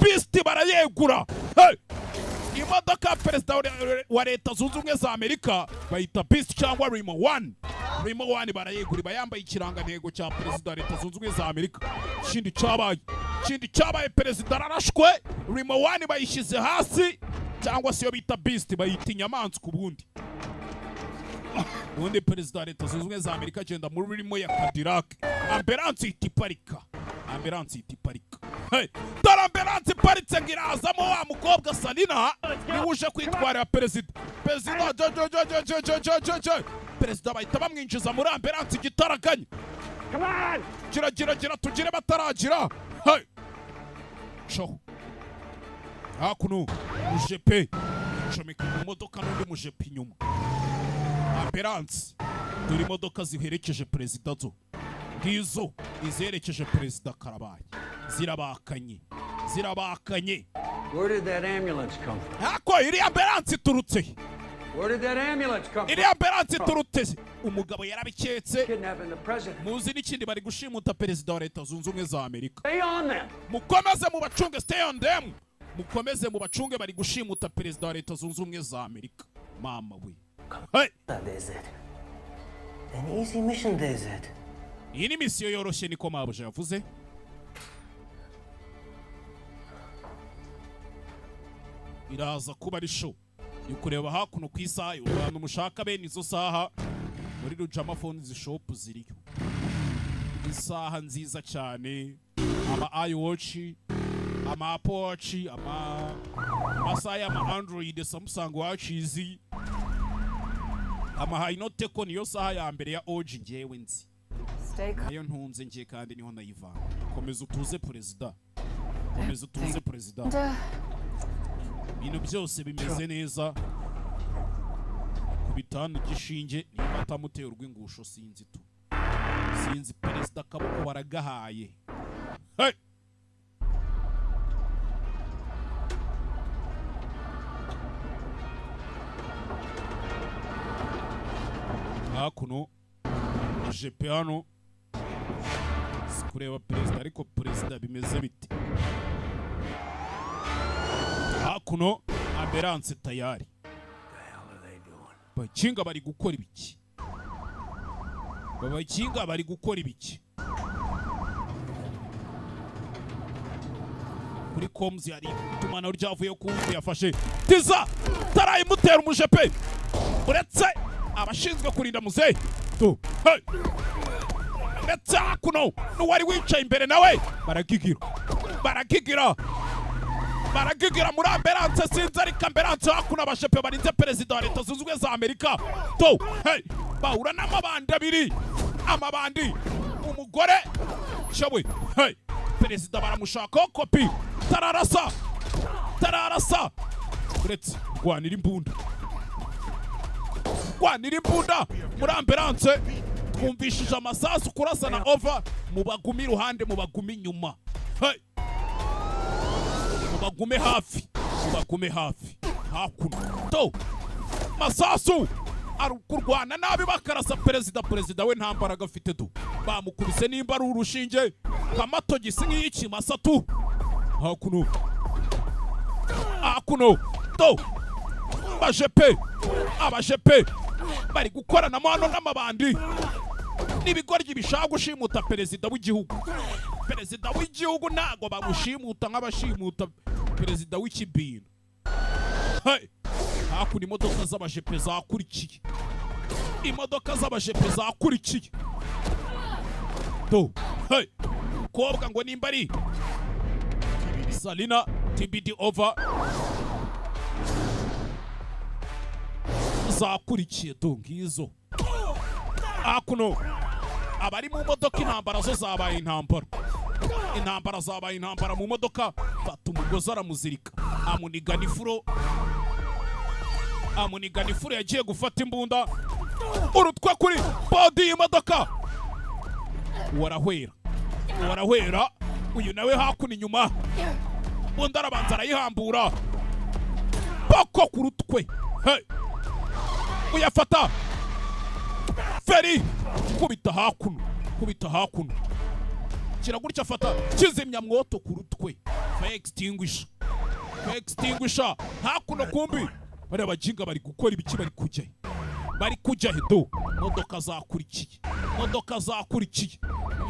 Beast barayegura. Hey! Imodoka ya perezida wa Leta Zunze Ubumwe za Amerika bayita Beast cyangwa Limo 1. Limo 1 barayegura, iba yambaye ikirangantego cya perezida wa Leta Zunze Ubumwe za Amerika. Ikindi cyabaye, ikindi cyabaye, perezida ararashwe. Limo 1 bayishyize hasi, cyangwa se iyo bita Beast bayita inyamaswa. Ubundi perezida wa Leta Zunze Ubumwe za Amerika agenda muri limo ya Cadillac. Ambulance ihita iparika, ambulance ihita iparika. Hey, dore ambulance iparitse ngo irazamo wa mukobwa Salina, niwe uje kwitwarira perezida. Perezida jo jo jo jo jo jo jo jo jo, perezida bahita bamwinjiza muri ambulance igitaraganya. Gira gira gira, tugire bataragira. Hey, shaho hakuno mujepe icomeka mu modoka n'undi mujepe inyuma ambulance. Dore imodoka ziherekeje perezida zo ngizo, iziherekeje perezida. Karabaye, zirabakanye, zirabakanye. Where did that ambulance come from? Hako iri ambulance iturutse he? Where did that ambulance come from? Iri ambulance iturutse he? Umugabo yarabiketse. Kidnapping the president. Muzi n'ikindi, bari gushimuta perezida wa Leta Zunze Ubumwe za Amerika. Stay on them. Mukomeze mubacunge, stay on them, mukomeze mubacunge, bari gushimuta perezida wa Leta Zunze Ubumwe za Amerika. Mama we, hey! DZ. An easy mission, DZ. Iyi ni misiyo yoroshye, niko mabuja yavuze. Iraza kuba ari show ni kureba hakuno ku isaha. Abantu mushaka bene izo saha, muri Rujama Phones Shop ziriyo isaha nziza cyane, ama iWatch, ama Apple Watch, ama amasaha y'ama Android, Samsung Watches, ama Hinoteco. Niyo saha ya mbere ya OG ngewe nzi. Stay calm. Nayo ntunze ngiye kandi niho nayivana. Komeza utuze perezida, komeza utuze perezida. Ibintu byose bimeze neza. Ku bitanu gishinge nimba atamuteye urw'ingusho, sinzi tu, sinzi. Perezida akaboko baragahaye. Hey! Hakuno jepe hano si kureba perezida, ariko perezida bimeze bite hakuno? Ambulance tayari. Bakinga bari gukora ibiki? Babakinga bari gukora ibiki? Kuri comms hari itumanaho ryavuye ku yafashe tiza tarayimutera umujepe, uretse abashinzwe kurinda muzehe tu. Hey! Ndetse hakuno n'uwari wicaye imbere nawe baragigira, baragigira, baragigira muri ambulance. Sinzi, ariko ambulance hakuno abashepe barinze perezida wa Leta Zunze Ubumwe za Amerika to. Hey! Bahura n'amabandi abiri, amabandi, umugore shewe. Hey! Perezida baramushakaho kopi. Tararasa, tararasa, uretse rwanira imbunda, rwanira imbunda muri ambulance. Twumvishije amasasu kurasana over. Mubagume iruhande, mubagume inyuma. Hey! Mubagume hafi, mubagume hafi. Hakuno to masasu ari kurwana nabi, bakarasa perezida. Perezida we nta mbaraga afite tu, bamukubise nimba ari urushinge kamatogisi nk'iy'ikimasa tu. Hakuno, hakuno to abajepe, abajepe bari gukoranamo hano n'amabandi n'ibigoryi bishaka gushimuta perezida w'igihugu. Perezida w'igihugu ntago bamushimuta nk'abashimuta perezida w'ikibina. Hey! Hakuno imodoka z'abajepe zakurikiye, imodoka z'abajepe zakurikiye do. Hey! Kobwa ngo nimba ari Salina, TBD over, zakurikiye do ngizo. Hakuno abari mu modoka, intambara zo zabaye intambara, intambara zabaye intambara mu modoka. Fata umugozi aramuzirika, amuniga n'ifuro, amuniga n'ifuro. Yagiye gufata imbunda, urutwe kuri body y'imodoka. Warahwera, warahwera. Uyu nawe hakuno inyuma undi arabanza arayihambura poko ku rutwe. Hey! Uyafata feri, kubita hakuno, kubita hakuno. Kira gutya, afata kizimyamwoto ku rutwe, fire extinguisher, fire extinguisher. Hakuno kumbi bariya bajinga bari gukora ibiki? Bari kujya he? Bari kujya he? Do modoka zakurikiye, modoka zakurikiye,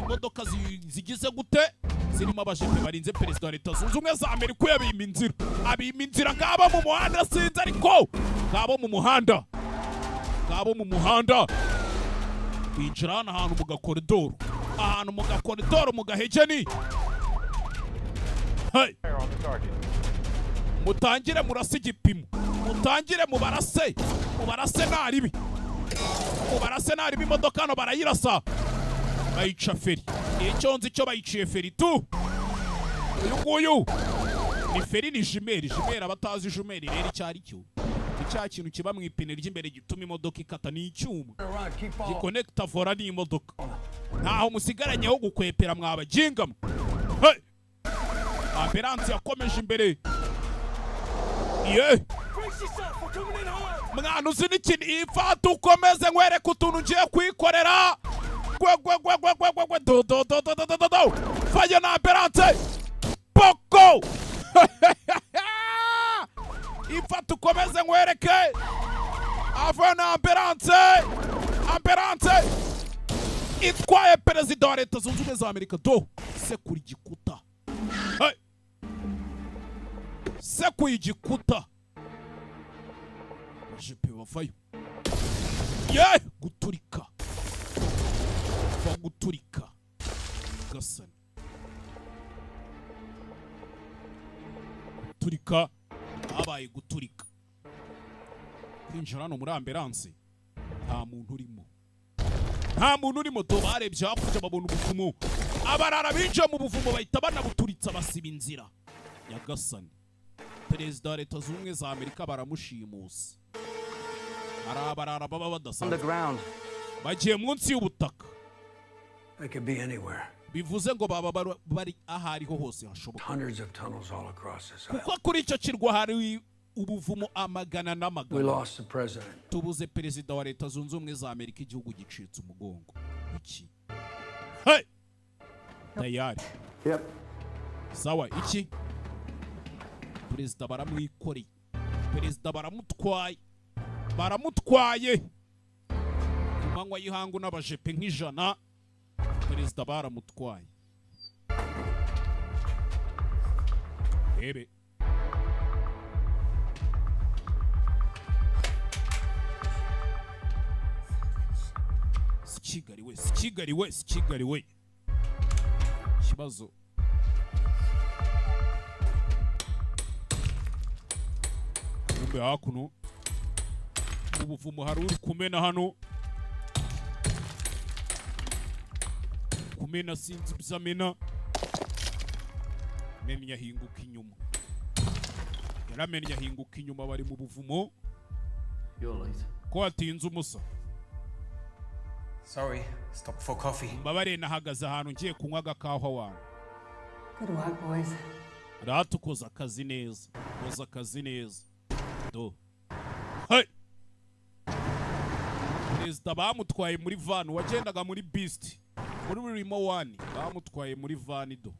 imodoka zigize gute? Zirimo abajepe barinze perezida wa Leta Zunze Ubumwe za Amerika. Uyabima inzira, abima inzira. Ngabo mu muhanda, sinzi ariko ngabo mu muhanda, ngabo mu muhanda. Binjira hano ahantu mu gakoridoro, ahantu mu gakoridoro mu gahegeni. Hey! Mutangire murase igipimo, mutangire mubarase, mubarase naribi, mubarase naribi. Imodoka hano barayirasa, bayica feri. Icyo nzi cyo bayiciye feri tu. Uyu nguyu ni feri, ni jumelle. Jumelle, abatazi jumelle rero icyo ari cyo, ni cya kintu kiba mu ipine ry'imbere gituma imodoka ikata. Ni icyuma gikonekita volant n'imodoka. Ntaho musigaranye ho gukwepera, mwabajinga mwe. Hey! Ambulance yakomeje imbere ye. Mwana, uzi n'ikintu? Ifata ukomeze nkwereke utuntu ngiye kwikorera. Gwe gwe gwe gwe gwe gwe gwe, do do do do do do do do, fire na ambulance poko. Ifata ukomeze nkwereke ava na ambulance. Ambulance itwaye perezida wa Leta Zunze Ubumwe za Amerika. Do sekura igikuta. Hey! Sekuye igikuta, abajepe bavayo. Ye guturika, va guturika gasani, guturika habaye guturika. Kwinjira hano muri ambulance, nta muntu urimo, nta muntu urimo. Do barebye hakurya babona ubuvumo. Abarara binjiye mu buvumo, bahita banabuturitsa, basiba inzira. Nyagasani, perezida wa Leta Zunze Ubumwe za Amerika baramushimusa. Hari abarara baba badasanzwe. Underground. Bagiye munsi y'ubutaka. They could be anywhere. Bivuze ngo baba bari aho ariho hose hashoboka. Hundreds of tunnels all across this island. Kuko kuri icyo kirwa hari ubuvumo amagana We n'amagana. lost the president. Tubuze perezida wa Leta Zunze Ubumwe za Amerika, igihugu gicitse umugongo. Iki, hey! Tayari. Yep. Sawa. Iki, perezida baramwikoreye, perezida baramutwaye, baramutwaye ku manywa y'ihangu n'abajepe nk'ijana. Perezida baramutwaye. Rebe si Kigali we, si Kigali we, si Kigali we. Ikibazo, kumbe hakuno mu buvumo hari uri kumena hano, kumena sinzi ibyo amena. Menya ahinguka inyuma, yaramennye ahinguka inyuma. Bari mu buvumo. You're late. Ko watinze umusa? Sorry, stopped for coffee. Mbabare, nahagaze ahantu ngiye kunywa agakawa wanyu. Good work, boys. Rata ukoza akazi neza, ukoza akazi neza. Do, hey! Perezida bamutwaye muri van, wagendaga muri beast, muri limo one, bamutwaye muri van. Do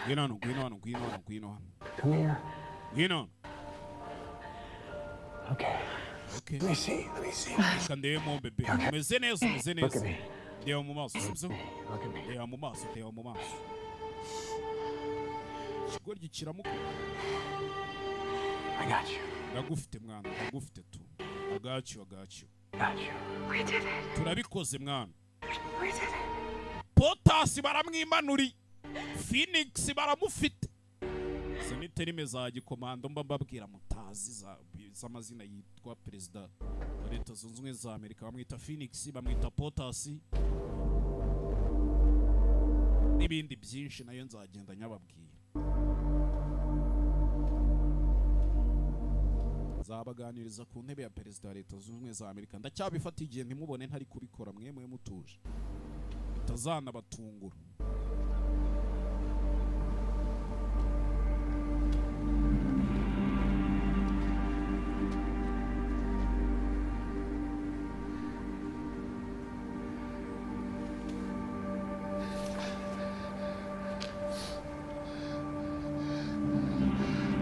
ngwino hano, ngwino hano, ngwino hano, ngwino hano. Come here. Ngwino hano. Okay. Okay. Let me see. Let me see. Reka ndebe bebe. Umeze neza, umeze Look at neza. me. Ndeba mu maso, sibyo? Look at me. Reba mu maso, reba mu maso. Ikigoryi kiramuka. I got you. Ndagufite mwana, ndagufite tu. I got you, I got you. Got you. We did it. Turabikoze mwana. We did it. Potasi baramwimanuri, Phoenix baramufite. Izo ni terime za gikomando mba mbabwira mutazi z'amazina yitwa perezida wa Leta Zunze Ubumwe za Amerika. Bamwita Phoenix, bamwita Potasi n'ibindi byinshi, nayo nzagenda nyababwira. Nzabaganiriza ku ntebe ya perezida wa Leta Zunze Ubumwe za Amerika. Ndacyabifata igihe, ntimubone ntari kubikora. Mwe mwe mutuje. Bitazanabatungura.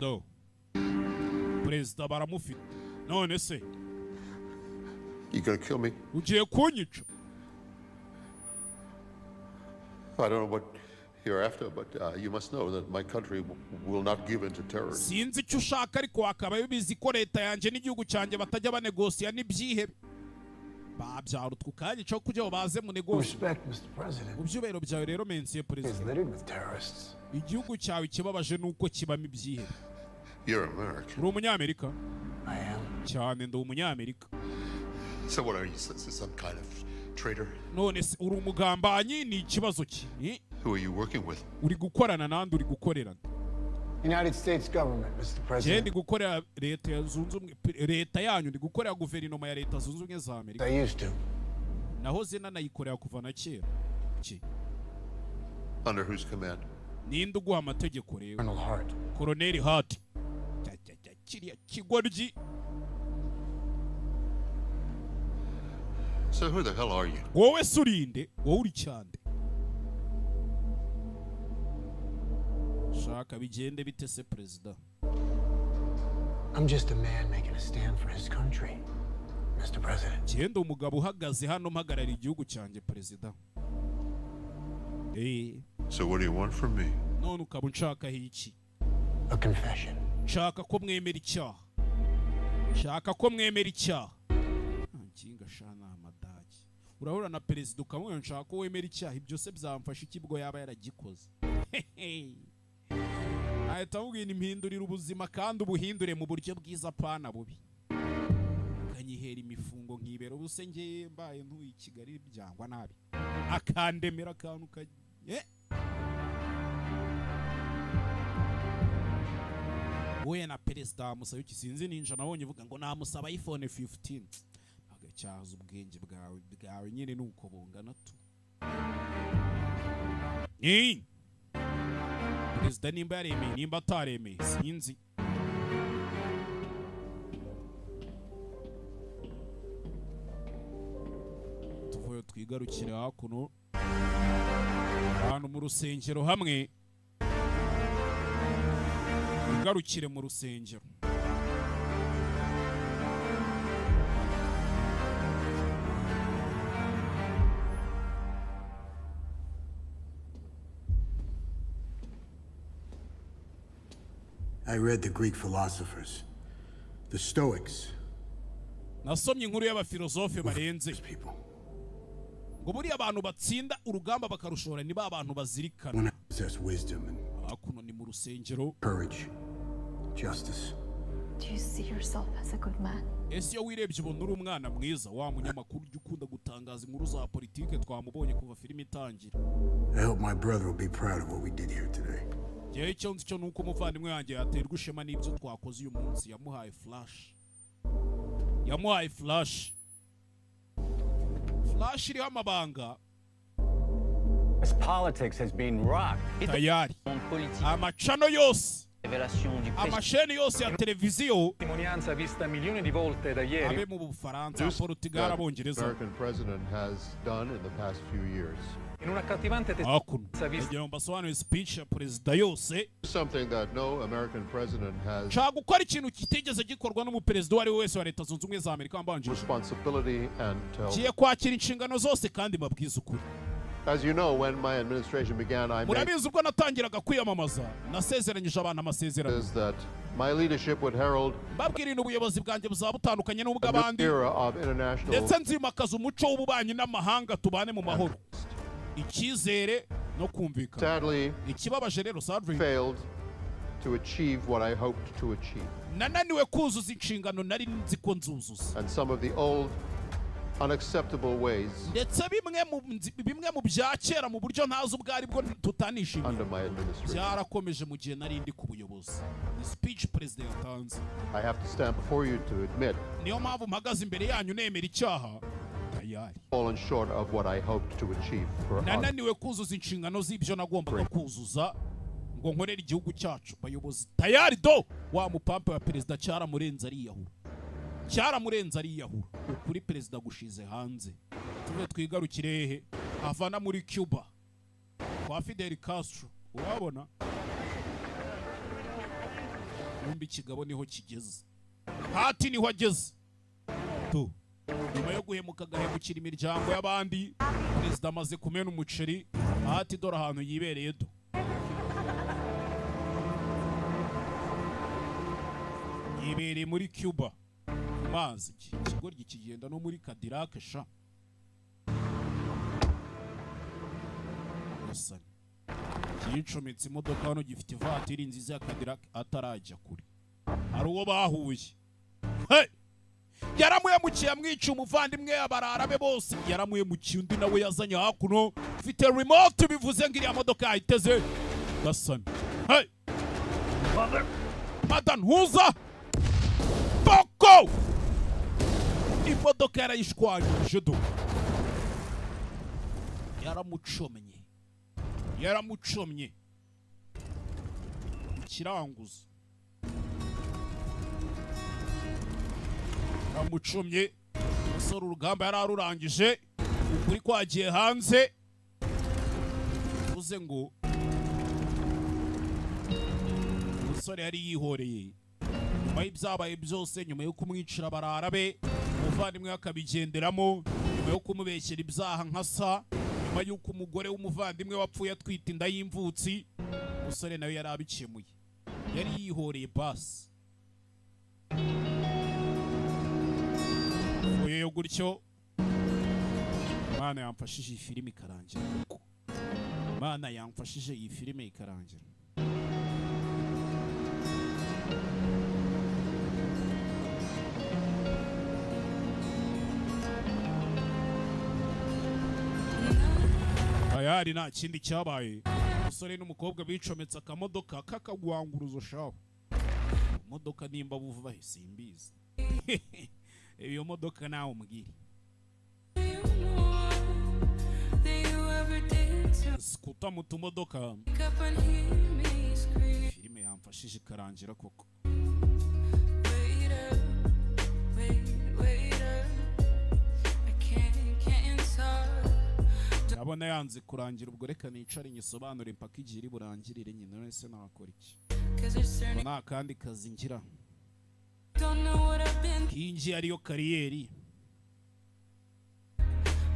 No. Perezida baramufite. None se You gonna kill me? ugiye kunyica? I don't know what you're after, but you must know that my country will not give in to terrorism. Sinzi icyo ushaka, ariko wakabaye ubizi ko leta yanjye n'igihugu cyanjye batajya banegosiya n'ibyihebe. Babyara utwo kanyica kugira ngo baze mu negosiye. Respect, Mr. President. Mu byubahiro byawe rero, monsieur Is perezida, littered with terrorists. igihugu cyawe ikibabaje ni uko kibamo ibyihebe. You're American. Uri umunyamerika? I am. Cyane, ndi umunyamerika. So what are you, some kind of traitor? None se uri umugambanyi? Ni ikibazo ki? Eh? Who are you working with? Uri gukorana nande? Uri gukorera nde? United States government, Mr. Njye President. ndi gukorera leta ya zunze ubumwe, leta yanyu, ndi gukorera guverinoma ya Leta Zunze Ubumwe za Amerika. I used to. Nahoze nanayikorera kuva na kera. Ki? Under whose command? Ninde uguha amategeko rero? Colonel Hart. Koroneli Hart. Cya, cya, cya, kiriya kigoryi. So who the hell are you? Wowe se urinde? Wowe uri cyande? Shaka bigende bite se, perezida? I'm just a man making a stand for his country, Mr. President. Genda, umugabo uhagaze hano mpagarariye igihugu cyanjye, perezida. Eh. So what do you want from me? None ukaba unshakaho iki? A confession. Nshaka ko mwemera icyaha, nshaka ko mwemera icyaha. Nkinga sha, ni amadage. Urahura na perezida ukamubwira nshaka ko wemera icyaha, ibyo se byamfasha iki bwo yaba yaragikoze? Ahita amubwira impindurire ubuzima kandi ubuhindure mu buryo bwiza, pana bubi, akanyihera imifungo nkibera ubuse. Ngiye mbaye ntuye i Kigali byangwa nabi, akandemera akantu ka eh. Wowe na perezida wamusaba iki? Sinzi, ninja nabonye uvuga ngo namusaba iPhone 15, agacyaza ubwenge bwawe nyine nuko bungana tu. Ni perezida nimba yaremeye, nimba ataremeye, sinzi. Tuvuye twigarukire hakuno ahantu mu rusengero hamwe, twigarukire mu rusengero. I read the Greek philosophers, the Stoics. Nasomye inkuru y'abafilozofe barenze ngo buriya abantu batsinda urugamba bakarushora ni ba bantu bazirikana. One possess wisdom and Hakuno ni mu rusengero. courage, justice. Do you see yourself as a good man? Ese iyo wirebye ubona uri umwana mwiza? Wa munyamakuru ujya ukunda gutangaza inkuru za politike twamubonye kuva filime itangira. I hope my brother will be proud of what we did here today. Ngewe icyo nzi cyo ni uko umuvandimwe wanjye yaterwa ishema n'ibyo twakoze uyu munsi. Yamuhaye flash, yamuhaye flash, flash iriho amabanga. As politics has been rocked. Tayari amacano yose, amasheni yose ya televiziyo Testimonianza vista milioni di volte da ieri. abe mu Bufaransa, Portugal, Abongereza. American president has done in the past few years. In un accattivante Hakuno ndagira ngo mbasobanurire speech ya perezida yose. Something that no American president has Nshaka gukora ikintu kitigeze gikorwa n'umuperezida uwo ari we wese wa Leta Zunze Ubumwe za Amerika wambanjirije. Responsibility and tell. Ngiye kwakira inshingano zose kandi mbabwize ukuri. As you know, when my administration began, I made Murabizi, ubwo natangiraga kwiyamamaza nasezeranyije abantu amasezerano is that my leadership would herald mbabwira ibintu ubuyobozi bwanjye buzaba butandukanye a new n'ubw'abandi era of international ndetse nzimakaza umuco w'ububanyi n'amahanga, tubane mu mahoro, icyizere no kumvikana. Sadly, Ikibabaje rero, sadly, failed to achieve what I hoped to achieve. Nananiwe kuzuza inshingano nari nzi ko nzuzuza. And some of the old, unacceptable ways Ndetse bimwe mu bya kera mu buryo ntazi ubwo ari bwo tutanishimiye under my administration. byarakomeje mu gihe nari ndi ku buyobozi. Ni speech perezida yatanze. I have to stand before you to admit Niyo mpamvu mpagaze imbere yanyu nemera icyaha. Tayari. Fallen short of what I hoped to achieve for our Nananiwe kuzuza inshingano z'ibyo nagombaga kuzuza ngo nkorere igihugu cyacu, bayobozi. Tayari do wa mupampe wa perezida cyaramurenze ariyahura, cyaramurenze ariyahura. Ukuri perezida gushize hanze. Tuve twigarukire hehe? Avana muri Cuba kwa Fidel Castro. Urabona numba ikigabo niho kigeze, hati niho ageze tu. Nyuma yo guhemuka agahemukira imiryango y'abandi, perezida amaze kumena umuceri. Hati dore ahantu yibereye do, yibereye muri Cuba ku mazi. Iki ikigoryi kigenda no muri Cadillac sha. Gasani yicometse imodoka hano, gifite ivatiri nziza ya Cadillac. Atarajya kure hari uwo bahuye. Hey! Yaramuhemukiye, amwica umuvandimwe, abarara be bose yaramuhemukiye. Undi nawe yazanye hakuno ufite remote, bivuze ngo iriya modoka yayiteze. Gasani, hey! Mother ntuza boko, imodoka yarayishwanyuje do. Yaramucomye, yaramucomye ikiranguzo, yaramucomye. Umusore urugamba yari arurangije, ukuri kwagiye hanze. Bivuze ngo umusore yari yihoreye nyuma y'ibyabaye byose, nyuma yo kumwicira barara be, umuvandimwe we akabigenderamo, nyuma yo kumubeshyera ibyaha nka sa, nyuma y'uko umugore w'umuvandimwe wapfuye atwite inda y'imvutsi. Umusore nawe yari abikemuye, yari yihoreye basi. Vuyeyo gutyo. Imana yamfashije iyi filime ikarangira koko. Imana yamfashije iyi filime ikarangira. Tayari nta kindi cyabaye, umusore n'umukobwa bicometse akamodoka k'akagwanguruzo shaho. Imodoka nimba buva he simbizi, iyo modoka nawe umbwire. Skuta mu tumodoka. Filime yamfashije ikarangira koko. Wait up, wait, wait up. I can't talk. Ndabona yanze kurangira, ubwo reka nicare nyisobanure mpaka igihe iri burangirire nyine. None se nakora iki? 'Cause it's Ngo turning. nta kandi kazi ngira. Don't know what I've been. Kingi ariyo career.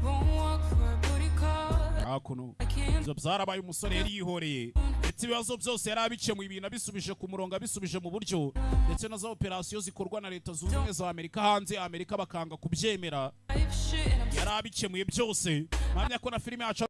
Won't walk for a booty call. Hakuno I can't. ibyo byarabaye, umusore yari yihoreye, ndetse ibibazo byose yari abikemuye, ibintu abisubije ku murongo, abisubije mu buryo, ndetse na za operasiyo zikorwa na Leta Zunze Ubumwe za Amerika hanze ya Amerika bakanga kubyemera. Life shit and I'm Yari abikemuye byose. Mpamya ko na filime yacu